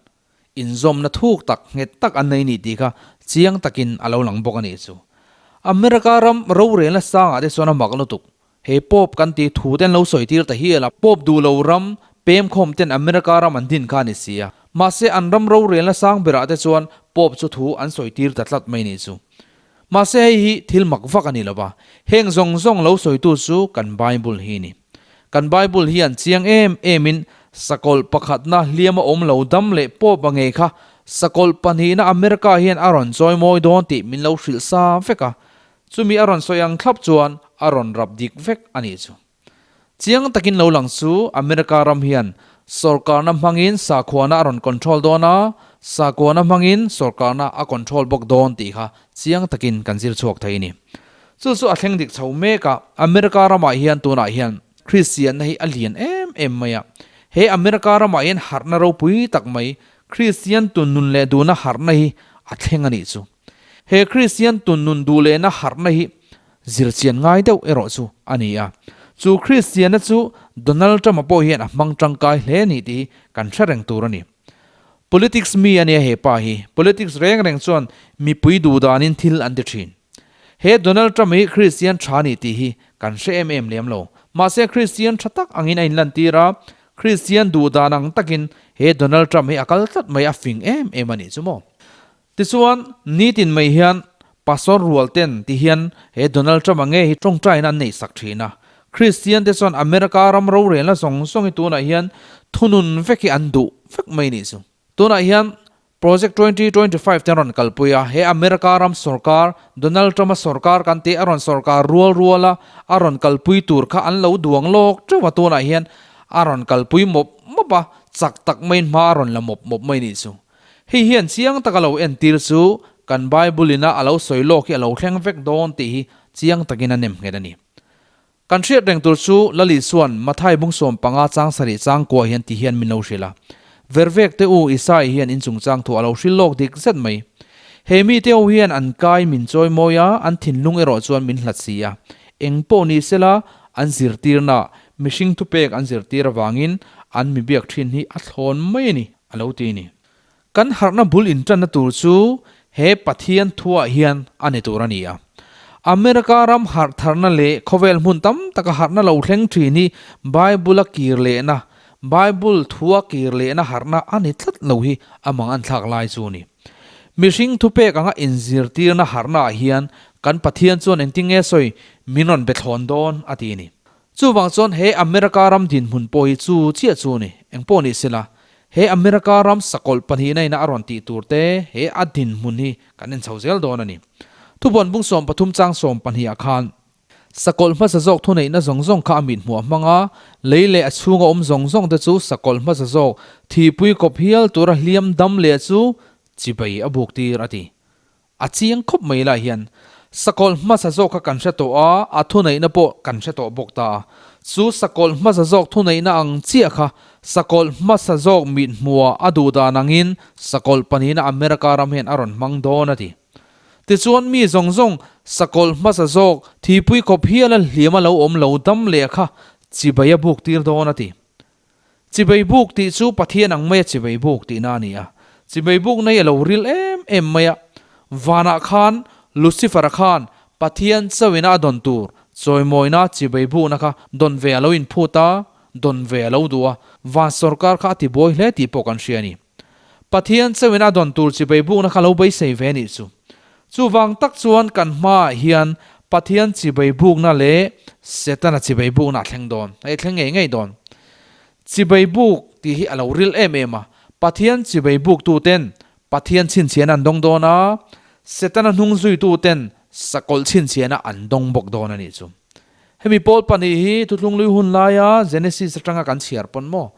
inzawmna thuk tak, nghet tak an nei ni tih kha chiang takin a lo lang bawk a nih chu. America ram rorelna sangah te chuan a mak lutuk. He Pope kan tih thu ten lo sawi tir ta hial a, Pope duh lo ram pem khawm ten America ram an din kha a ni si a. Mahse an ram rorelna sang berah te chuan Pope chu thu an sawi tir ta tlat mai nih chu. Mahse hei hi thil mak vak a ni lo va, heng zawng zawng lo sawitu chu kan Bible hi a ni. Kan Bible hian chiang em emin sakawlh pakhatna hliam a awm lo dam leh Pope a ngei kha sakawlh pahnihna America hian a rawn chawi mawi dawn tih min lo hrilh sa vek a, Chumi a rawn sawi ang thlap chuan a rawn rap dik vek a nih chu. Chiang takin lo lang chu America ram hian sawrkarna hmangin sakhuana a rawn control dawn a, sakhuana hmangin sawrkarna a control bawk dawn tih kha chiang takin kan zir chhuak thei a ni. Chu chu a thleng dik chho mek a, America ramah hian tunah hian Kristianna hi a lian em em mai a. He America ramah hian harhna ropui tak mai Kristian tun nun leh duhna harhna hi a thleng a nih chu. He Kristian tun nun duh lehna harhna hi zirchian ngai deuh erawh chu a ni a. Chu Kristianna chu Donald Trump-a pawh hian a hmang tangkai hle a ni tih hi kan hre reng tur a ni. Politics mi a nia he pa hi. Politics reng reng chuan mipui duh danin thil an ti thin. He Donald Trump hi Kristian tha a ni tih hi kan hre em em lem lo. Mahse Kristian tha tak angin a inlantir a, Kristian duh dan ang takin he Donald Trump hi a kal tlat mai a fing em em a nih chu maw. Tichuan, nitin mai hian Pastor rual ten ti hian he Donald Trump-a nge hi tawngtaina an neih sak thin a. Kristian te chuan America ram rorelna zawng zawng hi tunah hian thunun vek hi an duh vek mai nih chu. Tunah hian Project 2025 te an rawn kalpui a, he America ram sorkar, Donald Trump-a sorkar kan tih a rawn sorkar rual rual a, a rawn kalpui tur kha an lo duang lawk teuh a, tunah hian a rawn kalpui mawp mawp a, chak tak maiin hma a rawn la mawp mawp mai nih chu. Hei hian chiang taka lo entir chu kan Bible ina a lo sawi lawk hi a lo thleng vek dawn tih hi chiang takin a nem nghet a ni. Kan hriat reng tur chu Lali chuan Mathai bung 15 chang sarih chang kuah hian ti hian min lo hrilh a. Vervek te u Isai hian in chungchang thu a lo hrilh lawk dik zet mai. He mite ho hian an kai min chawi mawi a, an thinlung erawh chuan min hlat si a. Eng pawh ni sela an zirtirna mihring thupek an zirtir avangin an mi biak thin hi a thlawn mai a ni, a lo ti a ni. Kan harhna bul intanna tur chu he Pathian thuah hian a ni tur a ni a. America ram harh tharna leh khawvel hmun tam taka harhna lo thleng thin hi Bible-a kir lehna, Bible thua kir lehna harhna a ni tlat lo hi a mang an thlak lai chu a ni. Mihring thupek anga inzirtirna harhnaah hian kan Pathian chuan engtin nge sawi min rawn be thlawn dawn a ti a ni. Chuvang chuan he America ram dinhmun pawh hi chu chiah chu a ni. Engpawh ni sela, he America ram sakawlh pahnihna ina a rawn tih tur te he a dinhmun hi kan en chho zel dawn a ni. Thubuan bung 13 chang 12 ah khan sakawlh hmasa zawk thuneihna zawng zawng kha a mit hmuh a hmang a, lei leh a chhunga awm zawng zawng te chu sakawlh hmasa zawk thihpui kawp hial tura hliam dam leh chu chibai a buk tir a ti. A chiang khawp mai lai hian sakawlh hmasa zawk kha kan hre tawh a, a thuneihna pawh kan hre tawh bawk ta a. Chu sakawlh hmasa zawk thuneihna ang chiah kha sakawlh hmasa zawk mit hmuha a duh dan angin sakawlh pahnihna America ram hian a rawn hmang dawn a ti. Tichuan mi zawng zawng sakawlh hmasa zawk thihpui khawp hiala hliam a lo awm lo dam leh kha chibai a buk tir dawn a ti. Chibai buk tih chu Pathian ang maia chibai buk tihna a ni a. Chibai bukna hi a lo ril em em mai a. Vanah khan Lucifer-a khan Pathian chauhina a dawn tur chawimawina chibai bukna kha dawn ve a lo inphut a, dawn ve a lo duh a, van sawrkar kha a tibuai hle tih pawh kan hria a ni. Pathian chauhina a dawn tur chibai bukna kha lo beisei ve a nih chu. Chuvang tak chuan kan hmaah hian Pathian chibai bukna leh Setana chibai bukna a thleng dawn, hei a thleng ngei ngei dawn. Chibai buk tih hi a lo ril em em a, Pathian chibai buktuten Pathian chhinchhiahna an dawng dawn a, Setana hnung zuituten sakawlh chhinchhiahna an dawng bawk dawn a nih chu. Hemi pawl pahnih hi Thuthlunglui hun laia Genesis atanga kan chhiar pawn maw?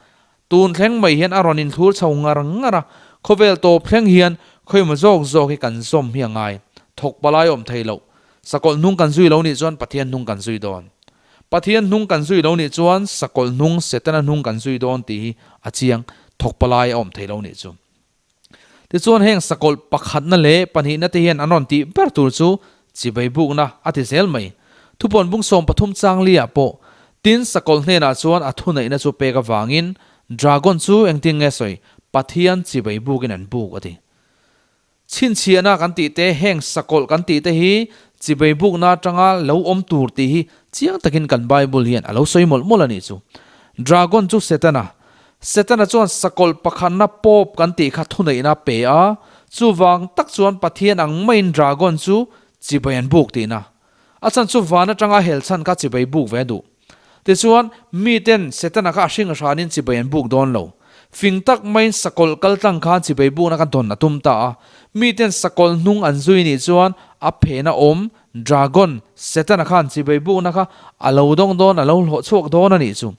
Tun thleng mai hian a rawn inthlur chho ngar ngar a, khawvel tawp thleng hian khawimaw zawk zawk hi kan zawm hi a ngai. Thawk palai awm thei loh. Sakawlh hnung kan zui lo nih chuan Pathian hnung kan zui dawn. Pathian hnung kan zui lo nih chuan sakawlh hnung, Setana hnung kan zui dawn tih hi a chiang. Thawk palai a awm thei lo nih chu. Tichuan heng sakawlh pakhatna leh pahnihna te hian an rawn tih ber tur chu chibai bukna a ti zel mai. Thupawn bung 13 chang liah pawh tin sakawlh hnenah chuan a thuneihna chu pek avangin dragon chu engtin nge sawi Pathian chibai bukin an buk a ti. Chhinchhiahna kan tih te heng sakawlh kan tih te hi chibai bukna atanga lo awm tur tih hi chiang takin kan Bible hian a lo sawi mawlh mawlh a nih chu. Dragon chu Setana Setana chuan sakawlh pakhatna Pope kan tih kha thuneihna a pe a, chuvang tak chuan Pathian ang maiin dragon chu chibai an buk tihna. A chhan chu van atanga hel chhan kha chibai buk ve a duh. Tichuan, miten Setana kha a hring hranin chibai an buk dawn lo. Fing tak maiin sakawlh kal tlang khan chibai bukna kha dawn a tum ta a. Miten sakawlh hnung an zui nih chuan a phena awm dragon, Setana khan chibai bukna kha a lo dawng dawn, a lo hlawh chhuak dawn a nih chu.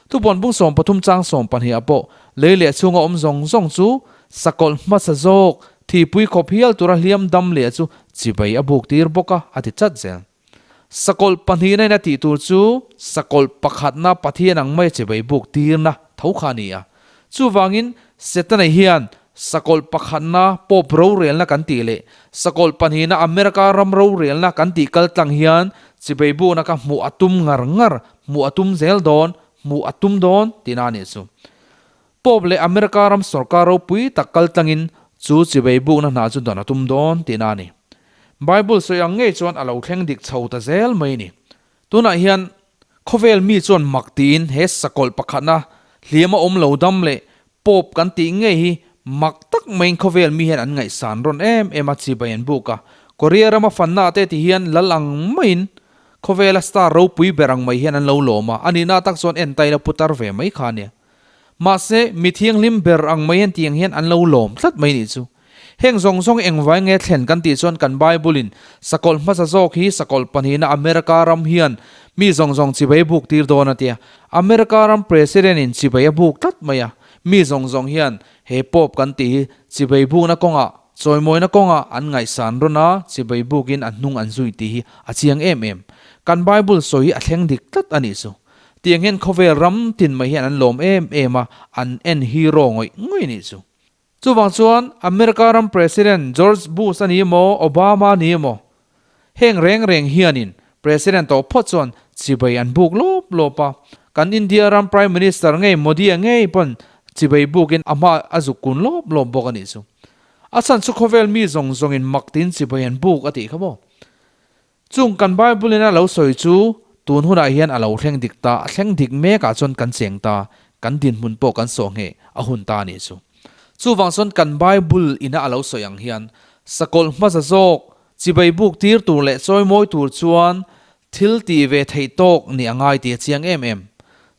Thupawn bung 13 chang 12 ah pawh lei leh chhunga awm zawng zawng chu sakawlh hmasa zawk thihpui khawp hial tura hliam dam leh chu chibai a buk tir bawk a, a ti chat zel. Sakawlh pahnihna in a tih tur chu sakawlh pakhatna Pathian ang mai chibai buk tirna tho kha a ni a. Chuvangin Setana hian sakawlh pakhatna Pope rorelna kan tih leh sakawlh pahnihna America ram rorelna kan tih kal tlang hian chibai bukna kha hmuh a tum ngar ngar Hmuh a tum zel dawn, hmuh a tum dawn tihna a nih chu. Pope leh America ram sorkar ropui tak kal tlangin chu chivei bukna hna chu dawn a tum dawn tihna a ni. Bible sawi ang ngei chuan a lo thleng dik chho ta zel mai a ni. Tunah hian khawvel mi chuan mak tiin he sakawlh pakhatna hliam a awm lo dam leh Pope kan tih ngei hi mak tak maiin khawvel mi hian an ngaihsan rawn em em a, chibai an buk a. Korea rama fanna te ti hian lal ang maiin Khawvela star ropui ber ang mai hian an lo lawm a, a nihna tak chuan en taila putar ve mai kha a nia. Mahse, mi thianghlim ber ang mai hian tiang hian an lo lawm tlat mai nih chu. Heng zawng zawng engvai nge thlen kan tih chuan kan Bible-in sakawlh hmasa zawk hi sakawlh pahnihna America ram hian mi zawng zawng chibai buk tir dawn a tia. America ram President-in chibai a buk tlat mai a. Mi zawng zawng hian he Pope kan tih hi chibai bukna kawngah, chawimawina kawngah an ngaihsan rawn a, chibai bukin a hnung an zui tih hi a chiang em em. Kan Bible sawi hi a thleng dik tlat a nih chu. Tiang hian khawvel ram tin mai hian an lawm em em a, an en hero ngawih ngawih a nih chu. Chuvang chuan America ram President George Bush a ni emaw, Obama a ni emaw, heng reng reng hianin President tawh phawt chuan chibai an buk lawp lawp a. Kan India ram Prime Minister ngei Modi-a ngei pawn chibai bukin a hma a zuk kun lawp lawp bawk a nih chu. A chhan chu khawvel mi zawng zawngin mak tiin chibai an buk a tih kha maw? Chung kan Bible-in a lo sawi chu tun hunah hian a lo thleng dik ta, a thleng dik mekah chuan kan cheng ta, kan dinhmun pawh kan sawh ngheh a hun ta a nih chu. Chuvang chuan kan Bible ina a lo sawi ang hian sakawlh hmasa zawk, chibai buk tir tur leh chawimawi tur chuan thil tih ve theih tawk nih a ngai tih a chiang em em.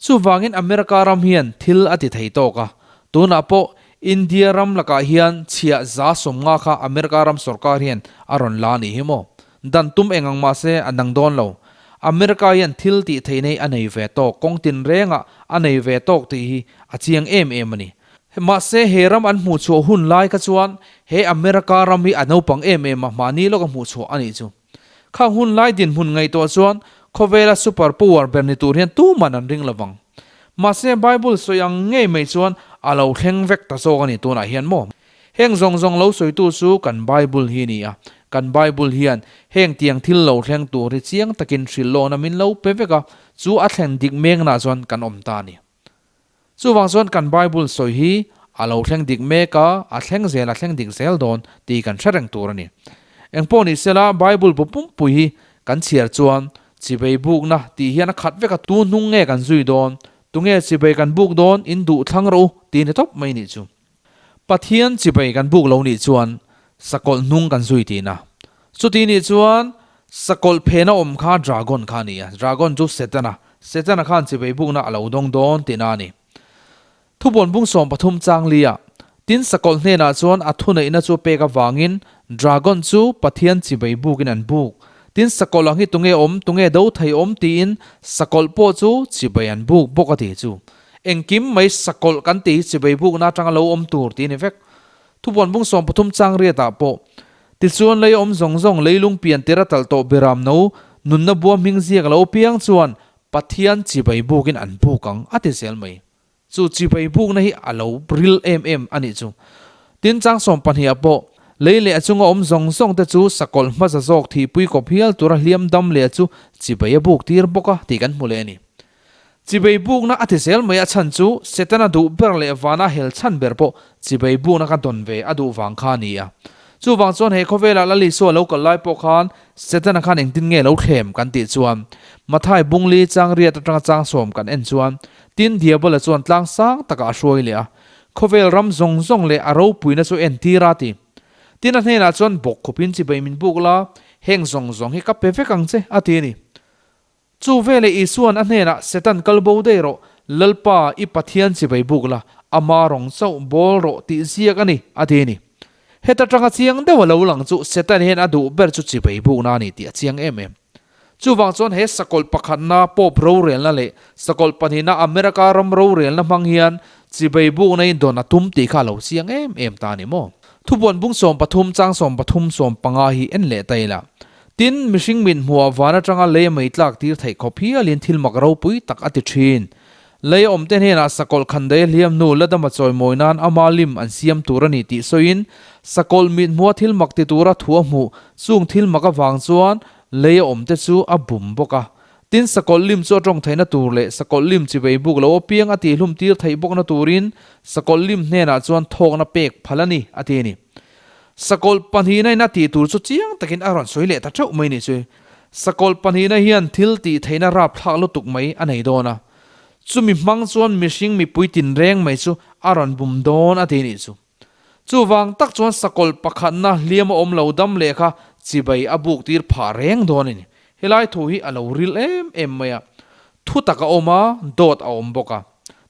Chuvangin America ram hian thil a ti thei tawk a, tunah pawh India ram lakah hian chhiah 150 kha America ram sorkar hian a rawn la a nih hi maw? Dan tum eng ang mah se a dang dawn lo. America hian thil tih theih nei a nei ve tawk, kawng tin rengah a nei ve tawk tih hi a chiang em em a ni. Mahse he ram an hmuh chhuah hun lai kha chuan he America ram hi a naupang em em a, mahni lawka hmuh chhuah a nih chu. Khang hun lai dinhmun ngaihtuah chuan khawvela super power ber ni tur hian tuman an ring lovang. Mahse Bible sawi ang ngei mai chuan a lo thleng vek ta zawk a ni tunah hian maw? Heng zawng zawng lo sawitu chu kan Bible hi a ni a, kan Bible hian heng tiang thil lo thleng tur hi chiang takin hrilhlawhna min lo pe vek a, chu a thlen dik meknaah chuan kan awm ta a ni. Chuvang chuan kan Bible sawi hi a lo thleng dik mek a, a thleng zel a thleng dik zel dawn tih kan hre reng tur a ni. Engpawh ni sela Bible bu pumpui hi kan chhiar chuan chibei bukna tih hian a khat vek a, tu hnung nge kan zui dawn, tunge chibei kan buk dawn in duh thlang rawh u tih ni tawp mai nih chu. Pathian chibai kan buk lo nih chuan sakawlh hnung kan zui tihna. Chuti nih chuan sakawlh phena awm kha dragon kha a ni a, dragon chu Setana, Setana khan chibai bukna a lo dawng dawn tihna a ni. Thubuan bung 13 chang lia, tin sakawlh hnenah chuan a thuneihna chu pek avangin dragon chu Pathian chibai bukin an buk. Tin sakawlh ang hi tunge awm, tunge do thei awm tiin sakawlh pawh chu chibai an buk bawk a ti chu. Engkim mai sakawlh kan tih hi chibai bukna atanga lo awm tur tih a ni vek. Thupuan bung 13 chang riatah pawh, Tichuan lei awm zawng zawng leilung pian tir a talh tawh Biram no nunna bua hming ziak lo piang chuan Pathian chibai bukin an buk ang a ti zel mai. Chu chibai bukna hi a lo ril em em a nih chu. Tin chang 12 ah pawh, lei leh a chunga awm zawng zawng te chu sakawlh hmasa zawk thihpui kawp hial tura hliam dam leh chu chibai a buk tir bawk a tih kan hmu leh a ni. Chibei bukna a ti zel mai a chhan chu Setana duh ber leh vana hel chhan ber pawh chibei bukna ka dawn ve a duh vang kha a ni a. Chuvang chuan he khawvelah Lal Isua lo kal lai pawh khan Setana khan engtin nge lo thlem kan tih chuan Mathai bungli chang riat atanga chang 10 kan en chuan tin Diabola chuan tlang sang takah a hruai leh a, khawvel ram zawng zawng leh a ropuina chu entir a ti. Tin a hnenah chuan bawk khawpin chibei min buk la, heng zawng zawng hi ka pe vek ang che a ti a ni. Chu veleh Isua'n a hnenah, Setan kal bo daih rawh, Lalpa, i Pathian chibai buk la, ama rawng chauh bawl rawh tih ziak a ni, a ti a ni. Heta tanga chiang deuh a lo lang chu Setan hian a duh ber chu chibai bukna a ni tih a chiang em em. Chuvang chuan he sakawlh pakhatna Pope rorelna leh sakawlh pahnihna America ram rorelna hmang hian chibai bukna in dawn a tum tih kha a lo chiang em em ta a ni maw? Thubuan bung 13 chang 13 15 hi en leh ta ila. Tin, mihring mit hmuhah van atanga lei a mei tlak tir theih khawp hialin thil mak ropui tak a ti thin. Lei a awmte hnenah sakawlh khandai a hliam hnu la dama chawimawi nan ama lim an siam tur a ni tih sawiin, sakawlh mit hmuha thil mak ti tura thu a hmuh chung thil mak avang chuan lei a awmte chu a bum bawk a. Tin, sakawlh lim chu a tawng theihna tur leh sakawlh lim chivei buk lo apiang a tihhlum tir theih bawkna turin sakawlh lim hnenah chuan thawkna pek phal a ni, a ti a ni. Sakawlh pahnihna in a tih tur chu chiang takin a rawn sawi leh ta theuh mai nih chu. Sakawlh pahnihna hian thil tih theihna rapthlak lutuk mai a nei dawn a. Chumi hmang chuan mihring mipui tinreng mai chu a rawn bum dawn a ti nih chu. Chuvang tak chuan sakawlh pakhatna hliam a awm lo dam leh kha chibai a buk tir phah reng dawn a ni. Helai thu hi a lo ril em em mai a. Thu tak a awm a, dawt a awm bawk a.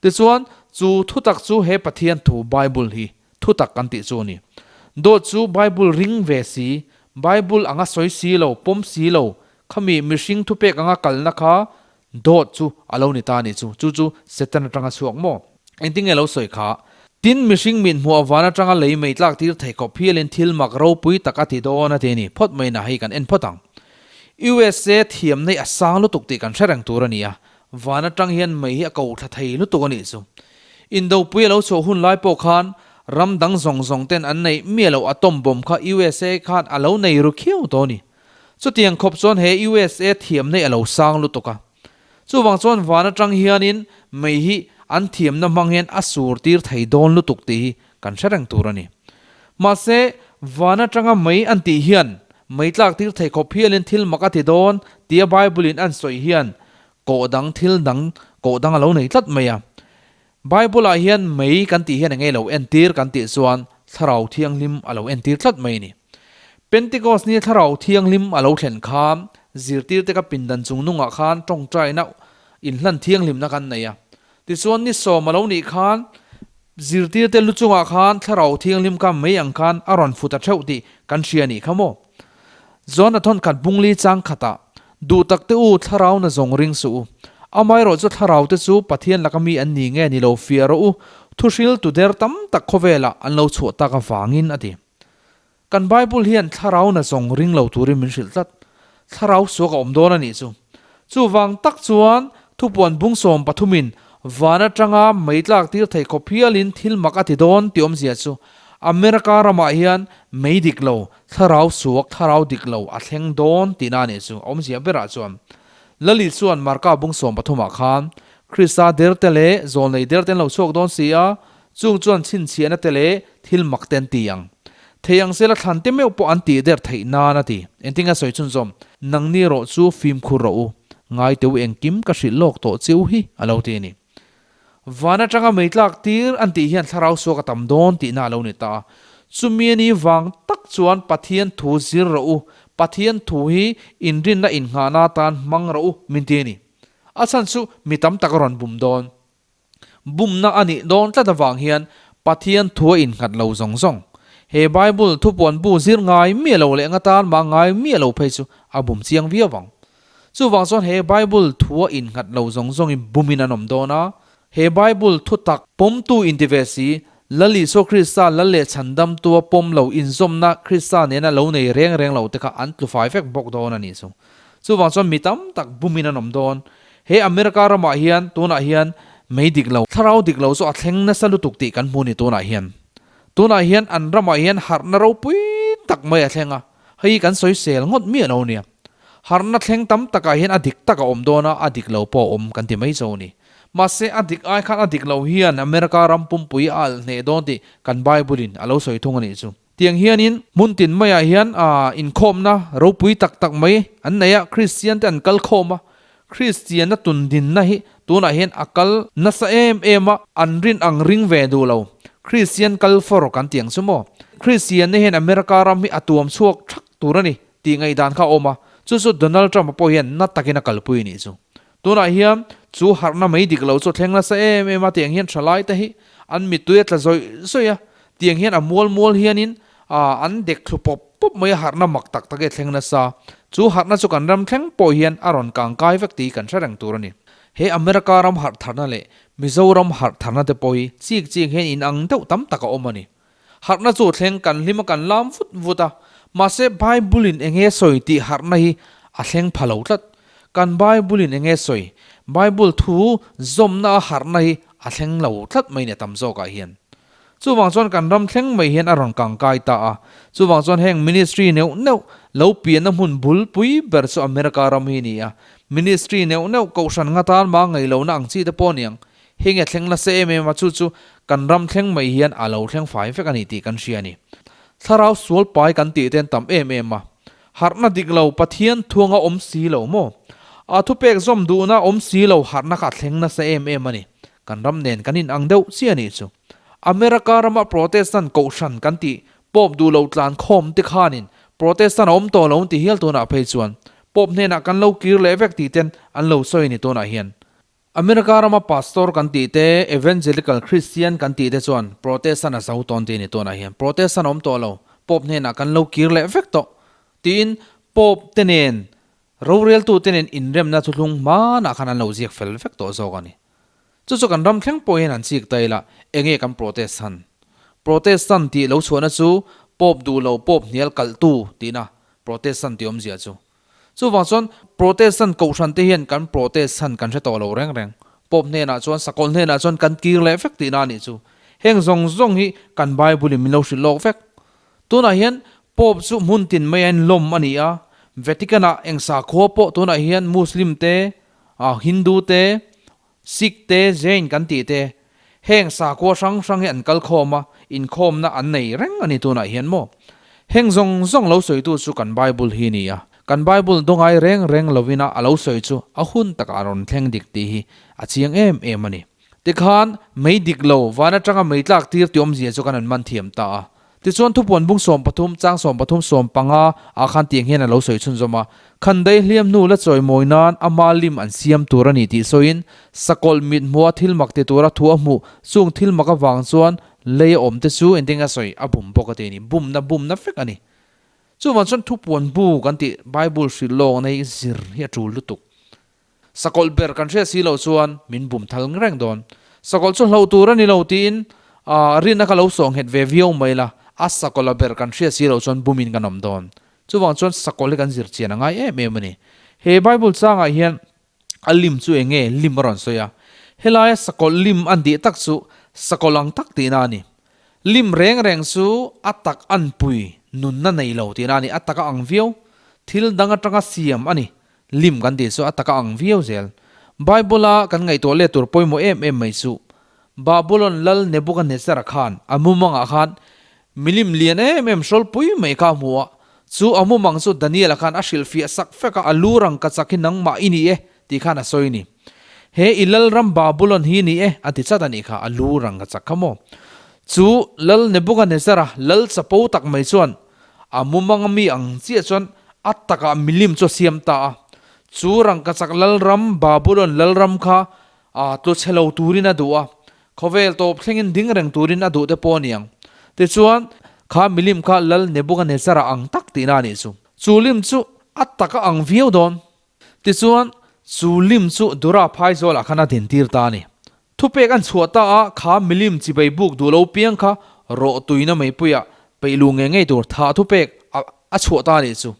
Tichuan, Chu thutak chu he Pathian thu Bible hi thutak kan tih chu a ni. Dawt chu Bible ring ve si, Bible anga sawi si lo, pawm si lo, khami mihring thupek anga kalna kha dawt chu a lo ni ta a nih chu. Chu chu Satan atanga chhuak maw? Engtinge lo sawi kha? Tin, mihring mit hmuh avan atanga lei mei tlak tir thei khawp hialin thil mak ropui tak a ti dawn a ti a ni. Phawt mai na hei kan en phawt ang. USA thiam nei a sang lutuk tih kan hre reng tur a ni a, van atang hian mei hi a ko thla thei lutuk a nih chu. Indopui a lo chhuah hun lai pawh khan ram dang zawng zawng ten an neih miah loh atom bomb kha USA khan a lo nei ru khiau tawh a ni. Chutiang khawp chuan he USA thiam nei a lo sang lutuk a. Chuvang chuan van atang hianin mei hi an thiamna hmang hian a sur tir thei dawn lutuk tih hi kan hre reng tur a ni. Mahse, van atanga mei an tih hian mei tlak tir thei khawp hialin thil mak a ti dawn tia Bible-in an sawi hian kawh dang thil dang kawh dang a lo nei tlat mai a. Bible-ah hian mei kan tih hian eng nge lo entir kan tih chuan Thlarau Thianghlim a lo entir tlat mai a ni. Pentecost nia Thlarau Thianghlim a lo thlen khan zirtirte ka pindan chung nungah khan tawngtaina inhlan thianghlimna kan nei a. Tichuan ni sawm a lo nih khan zirtirte lu chungah khan Thlarau Thianghlim kha mei ang khan a rawn fut a theuh tih kan hria nih kha maw? John a thawnkhat bungli chang khatah, Duh tak te u, Thlarau na zawng ring suh u. Amaherawh chu Thlarau te chu Pathian laka mi an ni nge ni lo fiah rawh u, thuhril tu der tam tak khawvelah an lo chhuah tak avangin a ti. Kan Bible hian Thlarau na zawng ring lo turin min hrilh tlat. Thlarau suak a awm dawn a nih chu. Chuvang tak chuan thupuan bung sawm pathumin van atanga mei tlak tir thei khawp hialin thil mak a ti dawn tih awmzia chu America ramah hian mei dik lo, Thlarau suak, thlarau dik lo a thleng dawn tihna a nih chu. A awmzia berah chuan Lali chuan Marka bung sawm pathumah khan Krista derte leh zawlnei derte an lo chhuak dawn si a, chung chuan chhinchhiahna te leh thil mak te an ti ang. Thei ang sela thlan te meuh pawh an tih der theih nan a ti. Engtin nge sawi chhunzawm? Nangni rawh chu fimkhur rawh u, ngai teu engkim ka hrilh lawk tawh che u hi a lo ti a ni. Van atanga mei tlak tir an tih hian thlarau suak a tam dawn tihna a lo ni ta a. Chumi a ni vang tak chuan Pathian thu zir rawh u, Pathian thu hi inrinna innghahna atan hmang rawh u min ti a ni. A chhan chu mi tam tak a rawn bum dawn. Bumna a nih dawn tlat avang hian Pathian thu a innghat lo zawng zawng. He Bible thupuan bu zir ngai miah lo leh ngatan mah ngai miah lo phei chu a bum chiang viau ang. Chuvang chuan he Bible thua innghat lo zawng zawngin bumin an awm dawn a, he Bible thu tak pawmtu inti ve si, Lal Isua Krista Lal leh Chhandamtua pawm lo inzawmna Krista nena lo nei reng reng lo te kha an tlu fai vek bawk dawn a nih chu. Chuvang chuan mi tam tak bumin an awm dawn. He America ramah hian tunah hian mei dik lo, thlarau dik lo chu a thleng nasa lutuk tih kan hmu ni tunah hian. Tunah hian an ramah hian harhna ropui tak mai a thleng a, hei kan sawisel ngawt miah lo nia. Harhna thleng tam takah hian a dik tak a awm dawn a, a dik lo pawh a awm kan ti mai zo ni. Mahse, a dik ai khan a dik lo hian America ram pumpui a alh hneh dawn tih kan Bible-in a lo sawi thung a nih chu. Tiang hianin hmun tin maiah hian inkhawmna ropui tak tak mai an nei a, Kristian te an kal khawm a, Kristianna tundinna hi tunah hian a kal nasa em em a, an rin ang ring ve duh lo. Kristian kal fawr kan ti ang chu maw? Kristianna hian America ram hi a tuam chhuak thak tur a ni. Tih ngaihdan kha a awm a, chu chu Donald Trump-a pawh hian na takin a kalpui a nih chu. Tunah hian chu harhna mai dik lo chu a thleng nasa em em a, tiang hian thalai te hi an mittui a tla zawih zawih a, tiang hian a mual mual hianin an dek thlu pawp pawp mai a, harhna mak tak tak hi a thleng nasa. Chu harhna chu kan ram thleng pawh hian a rawn kangkai vek tih kan hre reng tur a ni. He America ram harh tharna leh Mizoram harh tharna te pawh hi chik chik hian inang deuh tam tak a awm a ni. Harhna chu thleng kan hlim a kan lam vut vut a, mahse Bible in enge sawi tih harhna hi a thleng pha lo tlat. Kan Bible in enge sawi? Bible thu zawmna a harhna hi a thleng lo tlat mai ni a tam zawkah hian. Chuvang chuan kan ram thleng mai hian a rawn kangkai ta a, chuvang chuan heng ministry neuh neuh lo pianna hmun bul pui ber chu America ram hi a ni a, ministry neuh neuh kohhran ngatan mah ngaihlohna ang chi te pawh a ni ang. Heng a thleng nasa em em a, chu chu kan ram thleng mai hian a lo thleng fai vek a ni tih kan hria a ni. Thlarau sual pai kan tih te an tam em em a, harhna dik lo Pathian thuanga awm si lo maw? A thupek zawm duhna awm si lo harhna kha a thleng nasa em em a ni. Kan ram nen kan inang deuh chiah a nih chu. America rama Protestant kohhran kan tih Pope duh lo tlan khawm te khanin Protestant a awm tawh lo an ti hial tunah phei chuan Pope hnenah kan lo kir leh vek tih ten an lo sawi a ni tunah hian. America rama pastor kan tih te, Evangelical Christian kan tih te chuan Protestant a zo tawn tih a ni tunah hian. Protestant a awm tawh lo, Pope hnenah kan lo kir leh vek tawh tiin Pope te nen, roreltu te nen inremna thuthlung hmanah khan an lo ziak fel vek tawh zawk a ni. Chu chu kan ram thleng pawh hian han chik ta ila, enge kan Protestant? Protestant tih lo chhuahna chu Pope duh lo, Pope hnial kalhtu tihna Protestant tih awmzia chu. Chuvang chuan Protestant kohhran te hian kan Protestant kan hre tawh lo reng reng. Pope hnenah chuan Sakawlh hnenah chuan kan kir leh vek tihna a nih chu. Heng zawng zawng hi kan Bible in min lo hrilh lawk vek. Tunah hian Pope chu hmun tin mai a inlawm a ni a, Vatican ah eng sakhua pawh tunah hian Muslim te, Hindu te, Sikh te, Jain kan tih te, heng sakhua hrang hrang hi an kal khawm a, inkhawmna an nei reng a ni tunah hian maw? Heng zawng zawng lo sawitu chu kan Bible hi a ni a, kan Bible dawngai reng reng lovin a a lo sawi chu a hun takah a rawn thleng dik tih hi a chiang em em a ni. Tikhan mei dik lo, van atanga mei tlak tir tih awmzia chu kan han man thiam ta a. Tichuan thupuan bung 13, chang 13, 15 ah khan tiang hian a lo sawi chhunzawm a, Khandai hliam hnu la chawimawi nan ama lim an siam tur a ni tih sawiin sakawlh mit hmuha thil mak ti tura thu a hmuh chung thil mak avang chuan lei a awm te chu engtin a sawi a bum bawk a ti a ni. Bumna bumna vek a ni. Chuvang chuan thupuan bu kan tih Bible hrilh lawkna hi zir hi a tul lutuk. Sakawlh ber kan hriat si loh chuan min bum thal reng dawn. Sakawlh chu hloh tur a ni lo tiin rinna kha lo sawh nghet ve viau mai la, a sakawlha ber kan hriat si loh chuan bumin kan awm dawn. Chuvang chuan sakawlh hi kan zir chian a ngai em em a ni. He Bible changah hian a lim chu eng nge lim a rawn sawi a, helaia sakawlh lim an tih tak chu sakawlh ang tak tihna a ni. Lim reng reng chu a tak anpui nunna nei lo tihna a ni, a tak a ang viau. Thil dang atanga siam a ni. Lim kan tih chu a taka ang viau zel. Bible-a kan ngaihtuah let tur pawimawh em em mai chu Babulon lal Nebuchadnezzar-a khan a mumangah khan milim lian em em hrawlpui mai kha a hmu a, chu a mumang chu Daniel-a khan a hrilhfiah sak fek a, a lu rang ka chak hi nangmah i ni e tih khan a sawi a ni. He i lalram Babulon hi ni e a ti chat a nih kha, a lu rang ka chak kha maw? Chu lal Nebuchadnezzar-a lal chapo tak mai chuan A mumang mi ang chiah chuan a takah milim chu a siam ta a. Chu rangkachak lalram, Babulon lalram kha a tlu chhe lo turin a duh a, khawvel tawp thlengin ding reng turin a duh te pawh a ni ang. Tichuan, kha milim kha Lal Nebuchadnezzar-a ang tak tihna a nih chu. Chu lim chu a taka ang viau dawn. Tichuan, chu lim chu Dura phaizawlah khan a dintir ta a ni. Thupek an chhuah ta a, kha milim chibai buk duh lo piang kha rawh tuina meipuiah peih lu ngei ngei tur tha thupek a a chhuah ta a nih chu.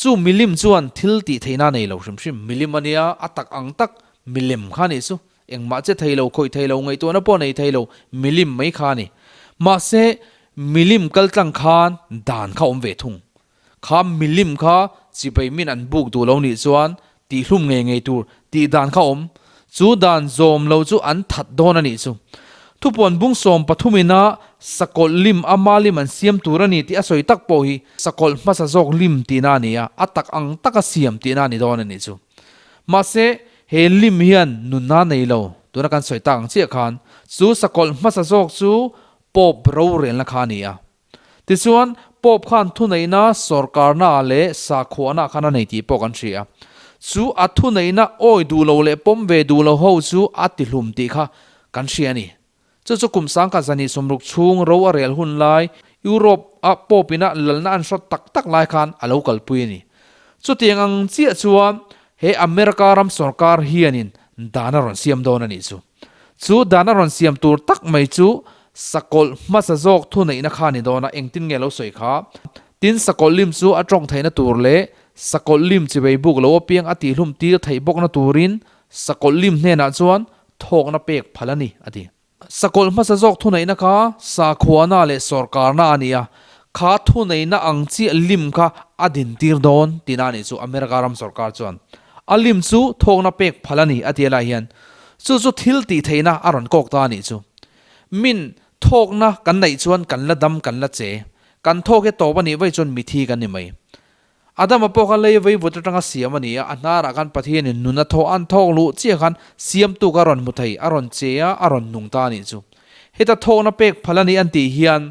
Chu milim chuan thil tih theihna a nei lo hrim hrim. Milim a nia, a tak ang tak milem kha a nih chu. Engmah che thei lo, khawih thei lo, ngaihtuahna pawh nei thei lo milim mai kha a ni. Mahse, milim kaltlang khan dan kha a awm ve thung. Kha milim kha chibai min an buk duh lo nih chuan tihhlum ngei ngei tur tih dan kha awm. Chu dan zawm lo chu an that dawn a nih chu. Thupuan bung 13 ina sakawlh lim ama lim an siam tur a ni tih a sawi tak pawh hi sakawlh hmasa zawk lim tihna a ni a, a tak ang taka siam tihna a ni dawn a nih chu. Mahse, he lim hian nunna nei lo, tuna kan sawi tak ang chiah khan chu sakawlh hmasa zawk chu Pope rorelna kha a ni a. Tichuan, Pope khan thuneihna sawrkarna leh sakhuana khan a nei tih pawh kan hria. Chu a thuneihna awi duh lo leh pawm ve duh lo ho chu a tihlum tih kha kan hria a ni. Chu chu kum sangkhat zahnih sawmruk chhung ro a rel hun lai, Europe a Pope ina lalna an hrawt tak tak lai khan a lo kalpui a ni. Chutiang ang chiah chuan he America ram sawrkar hianin dan a rawn siam dawn a nih chu. Chu dan a rawn siam tur tak mai chu sakawlh hmasa zawk thuneihna kha a ni dawn a, engtin nge lo sawi kha? Tin, sakawlh lim chu a tawng theihna tur leh sakawlh lim chivei buk lo apiang a tihhlum tir theih bawkna turin sakawlh lim hnenah chuan thawkna pek phal a ni, a ti. Sakawlh hmasa zawk thuneihna kha sakhuana leh sawrkarna a ni a, kha thuneihna ang chiah lim kha a dintir dawn tihna a nih chu America ram sawrkar chuan. A lim chu thawkna pek phal a ni a ti lai hian chu chu thil tih theihna a rawn kawk ta a nih chu. Min thawkna kan neih chuan kan la dam kan la che, kan thawk hi tawp a nih vaih chuan mithi kan ni mai. Adama pawh kha lei vaivut atanga siam a ni a, a hnarah khan Pathianin nun a thawh an thawk luh chiah khan siamtu kha a rawn hmu thei, a rawn che a, a rawn nung ta a nih chu. Heta thawkna pek phal a nih an tih hian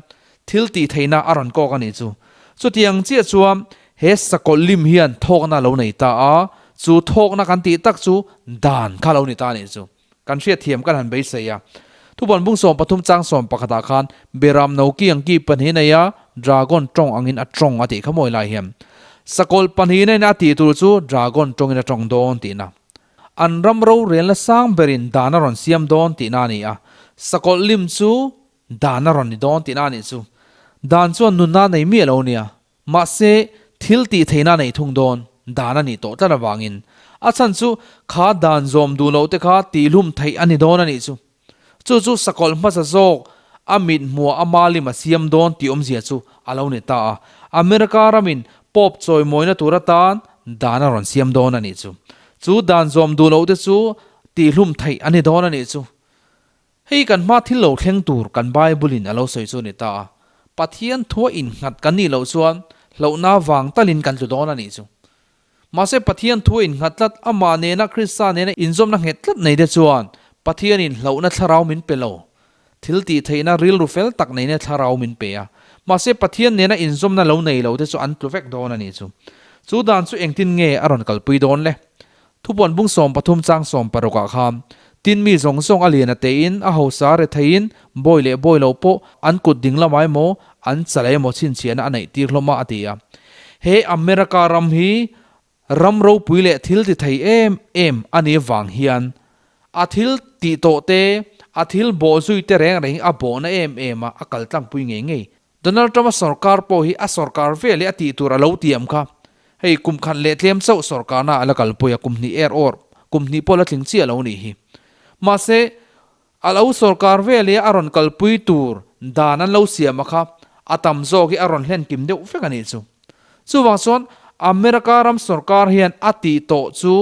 thil tih theihna a rawn kawk a nih chu. Chutiang chiah chuan he sakawlh lim hian thawkna a lo nei ta a, chu thawkna kan tih tak chu dan kha a lo ni ta a nih chu. Kan hriatthiam kan han beisei a. Thubuan bung 13 chang 11 ah khan Beram no ki ang ki pahnih nei a, Dragon tawng angin a tawng a tih kha mawi lai hian. Sakawlh pahnih neiin a tih tur chu Dragon tawngin a tawng dawn tihna. An ram rorelna sang berin dan a rawn siam dawn tihna a ni a. Sakawlh lim chu dan a rawn ni dawn tihna a nih chu. Dan chuan nunna nei miah lo nia. Mahse, thil tih theihna a neih thung dawn dan a nih tawh tlat avangin a chhan chu kha dan zawm duh loh te kha tihlum theih a ni dawn a nih chu. Chu chu sakawlh hmasa zawk a mit hmuah a malim a siam dawn tih awmzia chu a lo ni ta a. America ramin Pope chawimawina tur atan dan a rawn siam dawn a nih chu. Chu dan zawm duh loh te chu tihlum theih a ni dawn a nih chu. Hei kan hma thil lo thleng tur kan Bible-in a lo sawi chu a ni ta a, Pathian thua innghat kan nih loh chuan hlauhna vang talin kan tlu dawn a nih chu. Mahse Pathian thua innghat tlat, amah nena Krista nena inzawmna nghet tlat nei te chuan Pathianin hlauhna thlarau min pe lo. Thil tih theihna rilru fel tak neina thlarau min pe a. Mahse Pathian nena inzawmna lo nei lo te chu an tlu vek dawn a nih chu. Chu dan chu engtin nge a rawn kalpui dawn le? Thupuan bung 13 chang 16 ah khan, Tin mi zawng zawng a lian a tein, a hausa retheiin, bawi leh bawi lo pawh an kut ding lamah emaw, an chala emaw chhinchhiahna a neih tir hlawm a, a ti a. He America ram hi ram ropui leh thil ti thei em em a nih vang hian a thil tih tawh te, a thil bawh zui te reng reng hi a bawhna em em a, a kal tlangpui ngei ngei. Donald Trump-a sorkar pawh hi a sorkar vel hi a tih tur a lo tiam kha. Hei kum khat leh tlem chauh sorkarna a la kalpui a, kum hnih er awr, kum hnih pawh la tling chiah lo nih hi. Mahse, a lo sorkar vel hi a rawn kalpui tur dan an lo siam a kha, a tam zawk hi a rawn hlen kim deuh vek a nih chu. Chuvang chuan America ram sorkar hian a tih tawh chu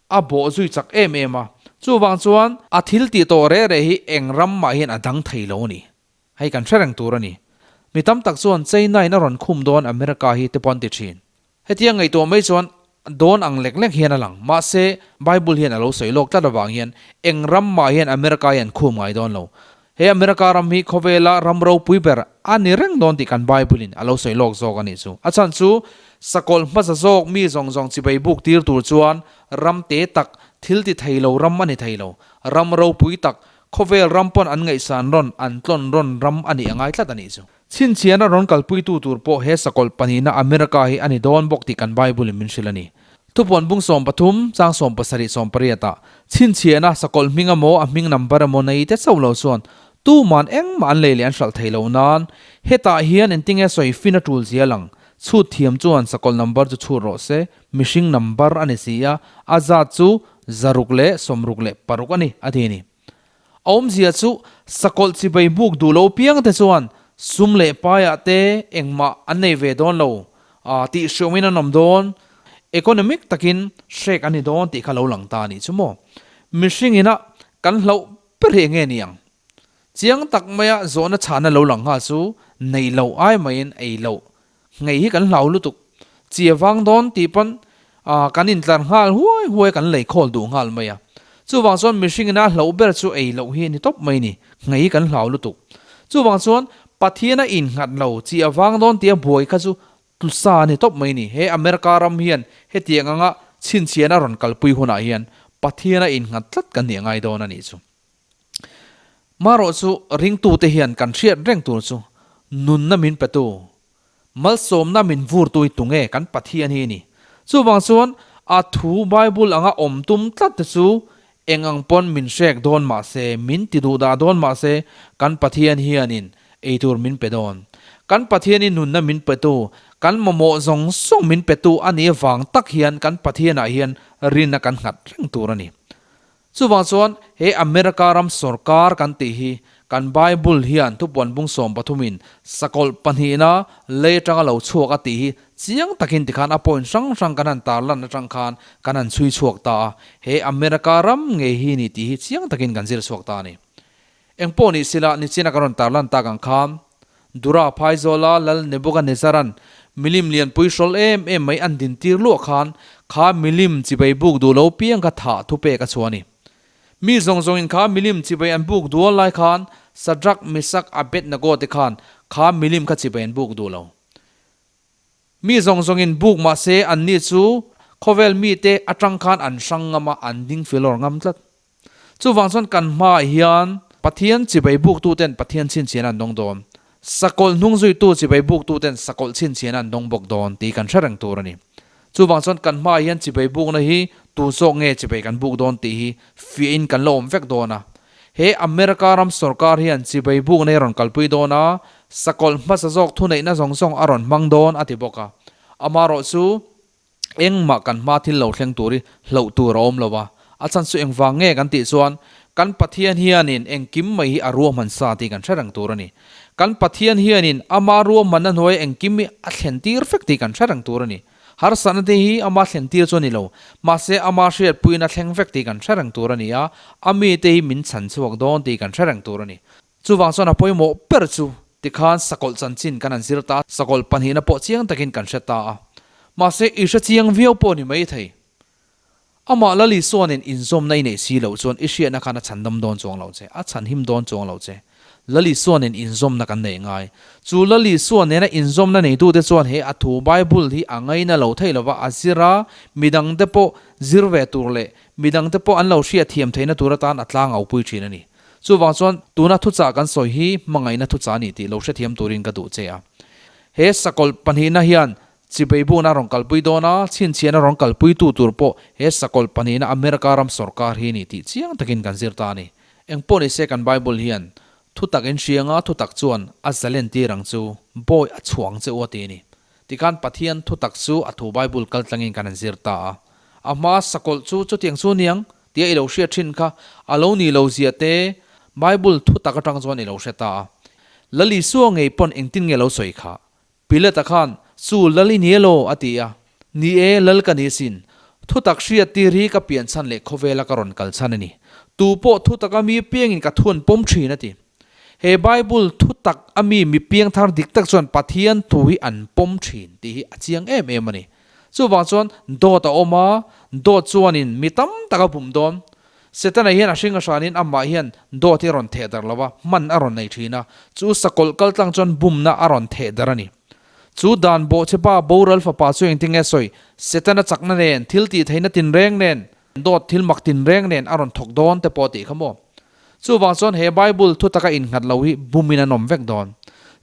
A bawh zui chak em em a, chuvang chuan a thil tih tawh reh reh hi eng ram mah hian a dang thei lo a ni. Hei kan hre reng tur a ni. Mi tam tak chuan China in a rawn khum dawn America hi te pawh an ti thin. Hetia ngaihtuah mai chuan dawn ang lek lek hian a lang. Mahse, Bible hian a lo sawi lawk tlat avang hian eng ram mah hian America hi an khum ngai dawn lo. He America ram hi khawvela ram ropui ber a ni reng dawn tih kan Bible in a lo sawi lawk zawk a nih chu. A chhan chu sakawlh hmasa zawk mi zawng zawng chibai buk tir tur chuan ram te tak, thil ti thei lo ram a ni thei lo. Ram ropui tak, Khawvel ram pawn an ngaihsan rawn, an tlawn rawn ram a nih a ngai tlat a nih chu. Chhinchhiahna rawn kalpuitu tur pawh he sakawlh pahnihna America hi a ni dawn bawk tih kan Bible in min hrilh a ni. Thupuan bung 13, chang 17 18 ah, Chhinchhiahna sakawlh hming emaw a hming number emaw nei te chauh lo chuan tuman engmah an lei leh an hralh thei lo nan hetah hian engtinge sawi fin a tul zia lang, chhut thiam chuan sakawlh number chu chhut rawh se, mihring number a ni si a, a zat chu 666 a ni, a ti a ni. A awmzia chu sakawlh chibai buk duh lo piang te chuan sum leh paiah te engmah an nei ve dawn lo, tih hriawmin an awm dawn, economic takin hrek a ni dawn tih kha lo lang ta a nih chu maw. Mihring ina kan hlauh ber hi enge ni ang? Chiang tak maia zawhna chhahna lo lang nghal chu nei loh ai maiin ei loh Ngei hi kan hlau lutuk. Chi a vang dawn tih pawn kan intlar nghal huai huai kan lei khawl duh nghal mai a. Chuvang chuan mihring ina hlauh ber chu ei loh hi a ni tawp mai ni. Ngei hi kan hlau lutuk. Chuvang chuan Pathian a innghat lo chi a vang dawn tih a buai kha chu tlusa a ni tawp mai ni. He America ram hian hetiang anga chhinchhiahna rawn kalpui hunah hian Pathian a innghat tlat kan nih a ngai dawn a nih chu. Marawh chu ringtute hian kan hriat reng tur chu nunna min petu, malsawmna min vurtu hi tunge kan Pathian hi a ni. Chuvang chuan a thu Bible anga awm tum tlat te chu eng ang pawn min hrek dawn mah se, min ti duh dah dawn mah se kan Pathian hianin eitur min pe dawn. Kan Pathian hi nunna min petu, kan mamawh zawng zawng min petu a nih avang tak hian kan Pathianah hian rinna kan nghat reng tur a ni. Chuvang chuan he America ram sorkar kan tih hi kan Bible hian thupuan bung 13 in sakawlh pahnihna lei atanga lo chhuak a tih hi chiang takin tikhan a point hrang hrang kan han tarlan atang khan kan han chhui chhuak ta a, he America ram ngei hi ni tih hi chiang takin kan zir chhuak ta a ni. Engpawh nih sila nichina kan rawn tarlan tak ang khan Dura Phaizawla Lal Nebuchadnezzar-a'n milim lianpui hrawl em em mai an dintir luah khan kha milim chibai buk duh lo piang kha thah thupek a chhuah a ni. Mi zawng zawngin kha milim chibai an buk dual lai khan Shadrach, Meshach, Abednego te khan kha milim kha chibai an buk duh lo. Mi zawng zawngin buk mah se anni chu khawvel mite atang khan an hrang ngam a, an ding filawr ngam tlat. Chuvang chuan kan hmaah hian Pathian chibai buktuten Pathian chhinchhiahna an dawng dawn. Sakawlh hnungzuitu chibai buktuten sakawlh chhinchhiahna an dawng bawk dawn tih kan hre reng tur a ni. Chuvang chuan kan hmaah hian chibai bukna hi tu zawk nge chibai kan buk dawn tih hi fiahin kan la awm vek dawn a. He America ram sorkar hian chibai bukna hi a rawn kalpui dawn a, sakawlh hmasa zawk thuneihna zawng zawng a rawn hmang dawn a ti bawk a. Amaherawhchu, Engmah kan hma thil lo thleng tur hi hlauh tur a awm lo a, a chhan chu engvang nge kan tih chuan kan Pathian hianin engkim mai hi a ruahman sa tih kan hre reng tur a ni. Kan Pathian hianin ama ruahmanna hnuaia engkim hi a thlen tir vek tih kan hre reng tur a ni. Harsatna te hi ama thlen tir chu a ni lo, mahse ama hriatpuiin a thleng vek tih kan hre reng tur a ni a, a mite hi min chhan chhuak dawn tih kan hre reng tur a ni. Chuvang chuan a pawimawh ber chu tikhan sakawlh chanchin kan han zir ta a, sakawlh pahnihna pawh chiang takin kan hre ta a. Mahse, i hre chiang viau pawh ni mai thei. Amah Lal Isuanin inzawmna i neih si loh chuan i hriatna khan a chhandam dawn chuang lo che, a chhanhim dawn chuang lo che. Lal Isuanin inzawmna kan neih ngai. Chu Lal Isua nena inzawmna neitute chuan he a thu Bible hi a ngaina lo thei lova, a zir a, midangte pawh zir ve tur leh midangte pawh an lo hriatthiam theihna tur atan a tlangau pui thin a ni. Chuvang chuan tuna thuchah kan sawi hi hmangaihna thuchah a ni tih lo hrethiam turin ka duh che a. He sakawlh pahnihna hian chibei bukna a rawn kalpui dawn a, chhinchhiahna rawn kalpuitu tur pawh he sakawlh pahnihna America ram sawrkar hi a ni tih chiang takin kan zir ta a ni. Engpawh ni se kan Bible hian thutak in hrianga thutak chuan a zalen tir ang chu bawi a chhuang che u a ti a ni. Tikhan Pathian thutak chu a thu Bible kaltlangin kan han zir ta a. A hma sakawlh chu chutiang chu niang Tia i lo hriat thin kha a lo ni lo zia te Bible thu tak atang chuan i lo hre ta a. Lal Isua ngei pawn engtin nge lo sawi kha? Pilate-a khan, Chu Lal i ni elaw? a ti a. Ni e, Lal ka ni sin. Thu tak hriat tir hi ka pian chhan leh khawvela ka rawn kal chhan a ni. Tu pawh thu taka mi piangin ka thu an pawm thin a ti. He Bible thu tak a mi mi piangthar dik tak chuan Pathian thu hi an pawm thin tih hi a chiang em em a ni. Chuvang chuan dawt a awm a, dawt chuanin mi tam tak a bum dawn. Setana hian a hring a hranin amah hian dawt hi a rawn theh darh lo va, hman a rawn nei thin a. Chu sakawlh kaltlang chuan bumna a rawn theh darh a ni. Chu dan bawhchhepa boral fapa chu engtin nge sawi? Setana chakna nen, thil tih theihna tinreng nen, dawt thil mak tinreng nen a rawn thawk dawn te pawh a tih kha maw? Chuvang chuan he Bible thu taka innghat lo hi bumin an awm vek dawn.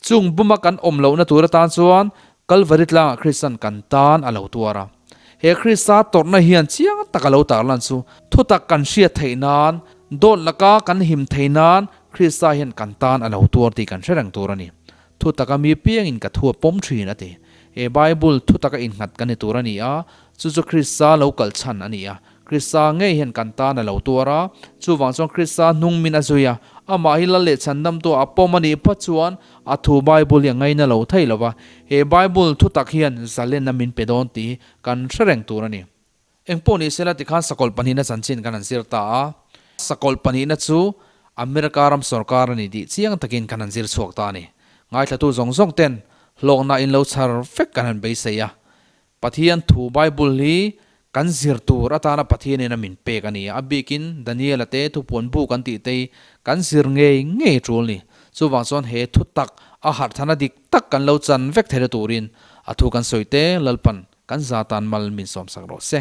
Chung buma kan awm lohna tur atan chuan Kalvari tlangah Kristan kan tan a lo tuar a. He Krista tawrhna hian chiang tak a lo tarlan chu thutak kan hriat theih nan, dawt laka kan him theih nan Krista hian kan tan a lo tuar tih kan hre reng tur a ni. Thutaka mi piangin ka thu a pawm thin a ti. He Bible thutaka innghat kan ni tur a ni a, chu chu Krista lo kal chhan a ni a. Krista ngei hian kan tan a lo tuar a, chuvang chuan Krista hnung min a zui a, amah hi lal leh chhandamtu a pawm a nih phawt chuan a thu Bible hi a ngaina lo thei lo va, he Bible thutak hian zalenna min pe dawn tih hi kan hre reng tur a ni. Engpawh ni sela tikhan sakawlh pahnihna chanchin kan han zir ta a, sakawlh pahnihna chu America ram sorkar a ni tih chiang takin kan han zir chhuak ta a ni. Ngaithlatu zawng zawng ten hlawkna in lo chhar vek kan han beisei a, Pathian thu Bible hi kan zir tur atana Pathianin a min pek a ni a, a bikin Daniela te thupuan bu kan tih te hi kan zir ngei ngei tul ni. Chuvang chuan he thu tak a harhthana dik tak kan lo chan vek theihna turin a thu kan sawi te Lalpan kan za tan mal min sawmsak rawh se.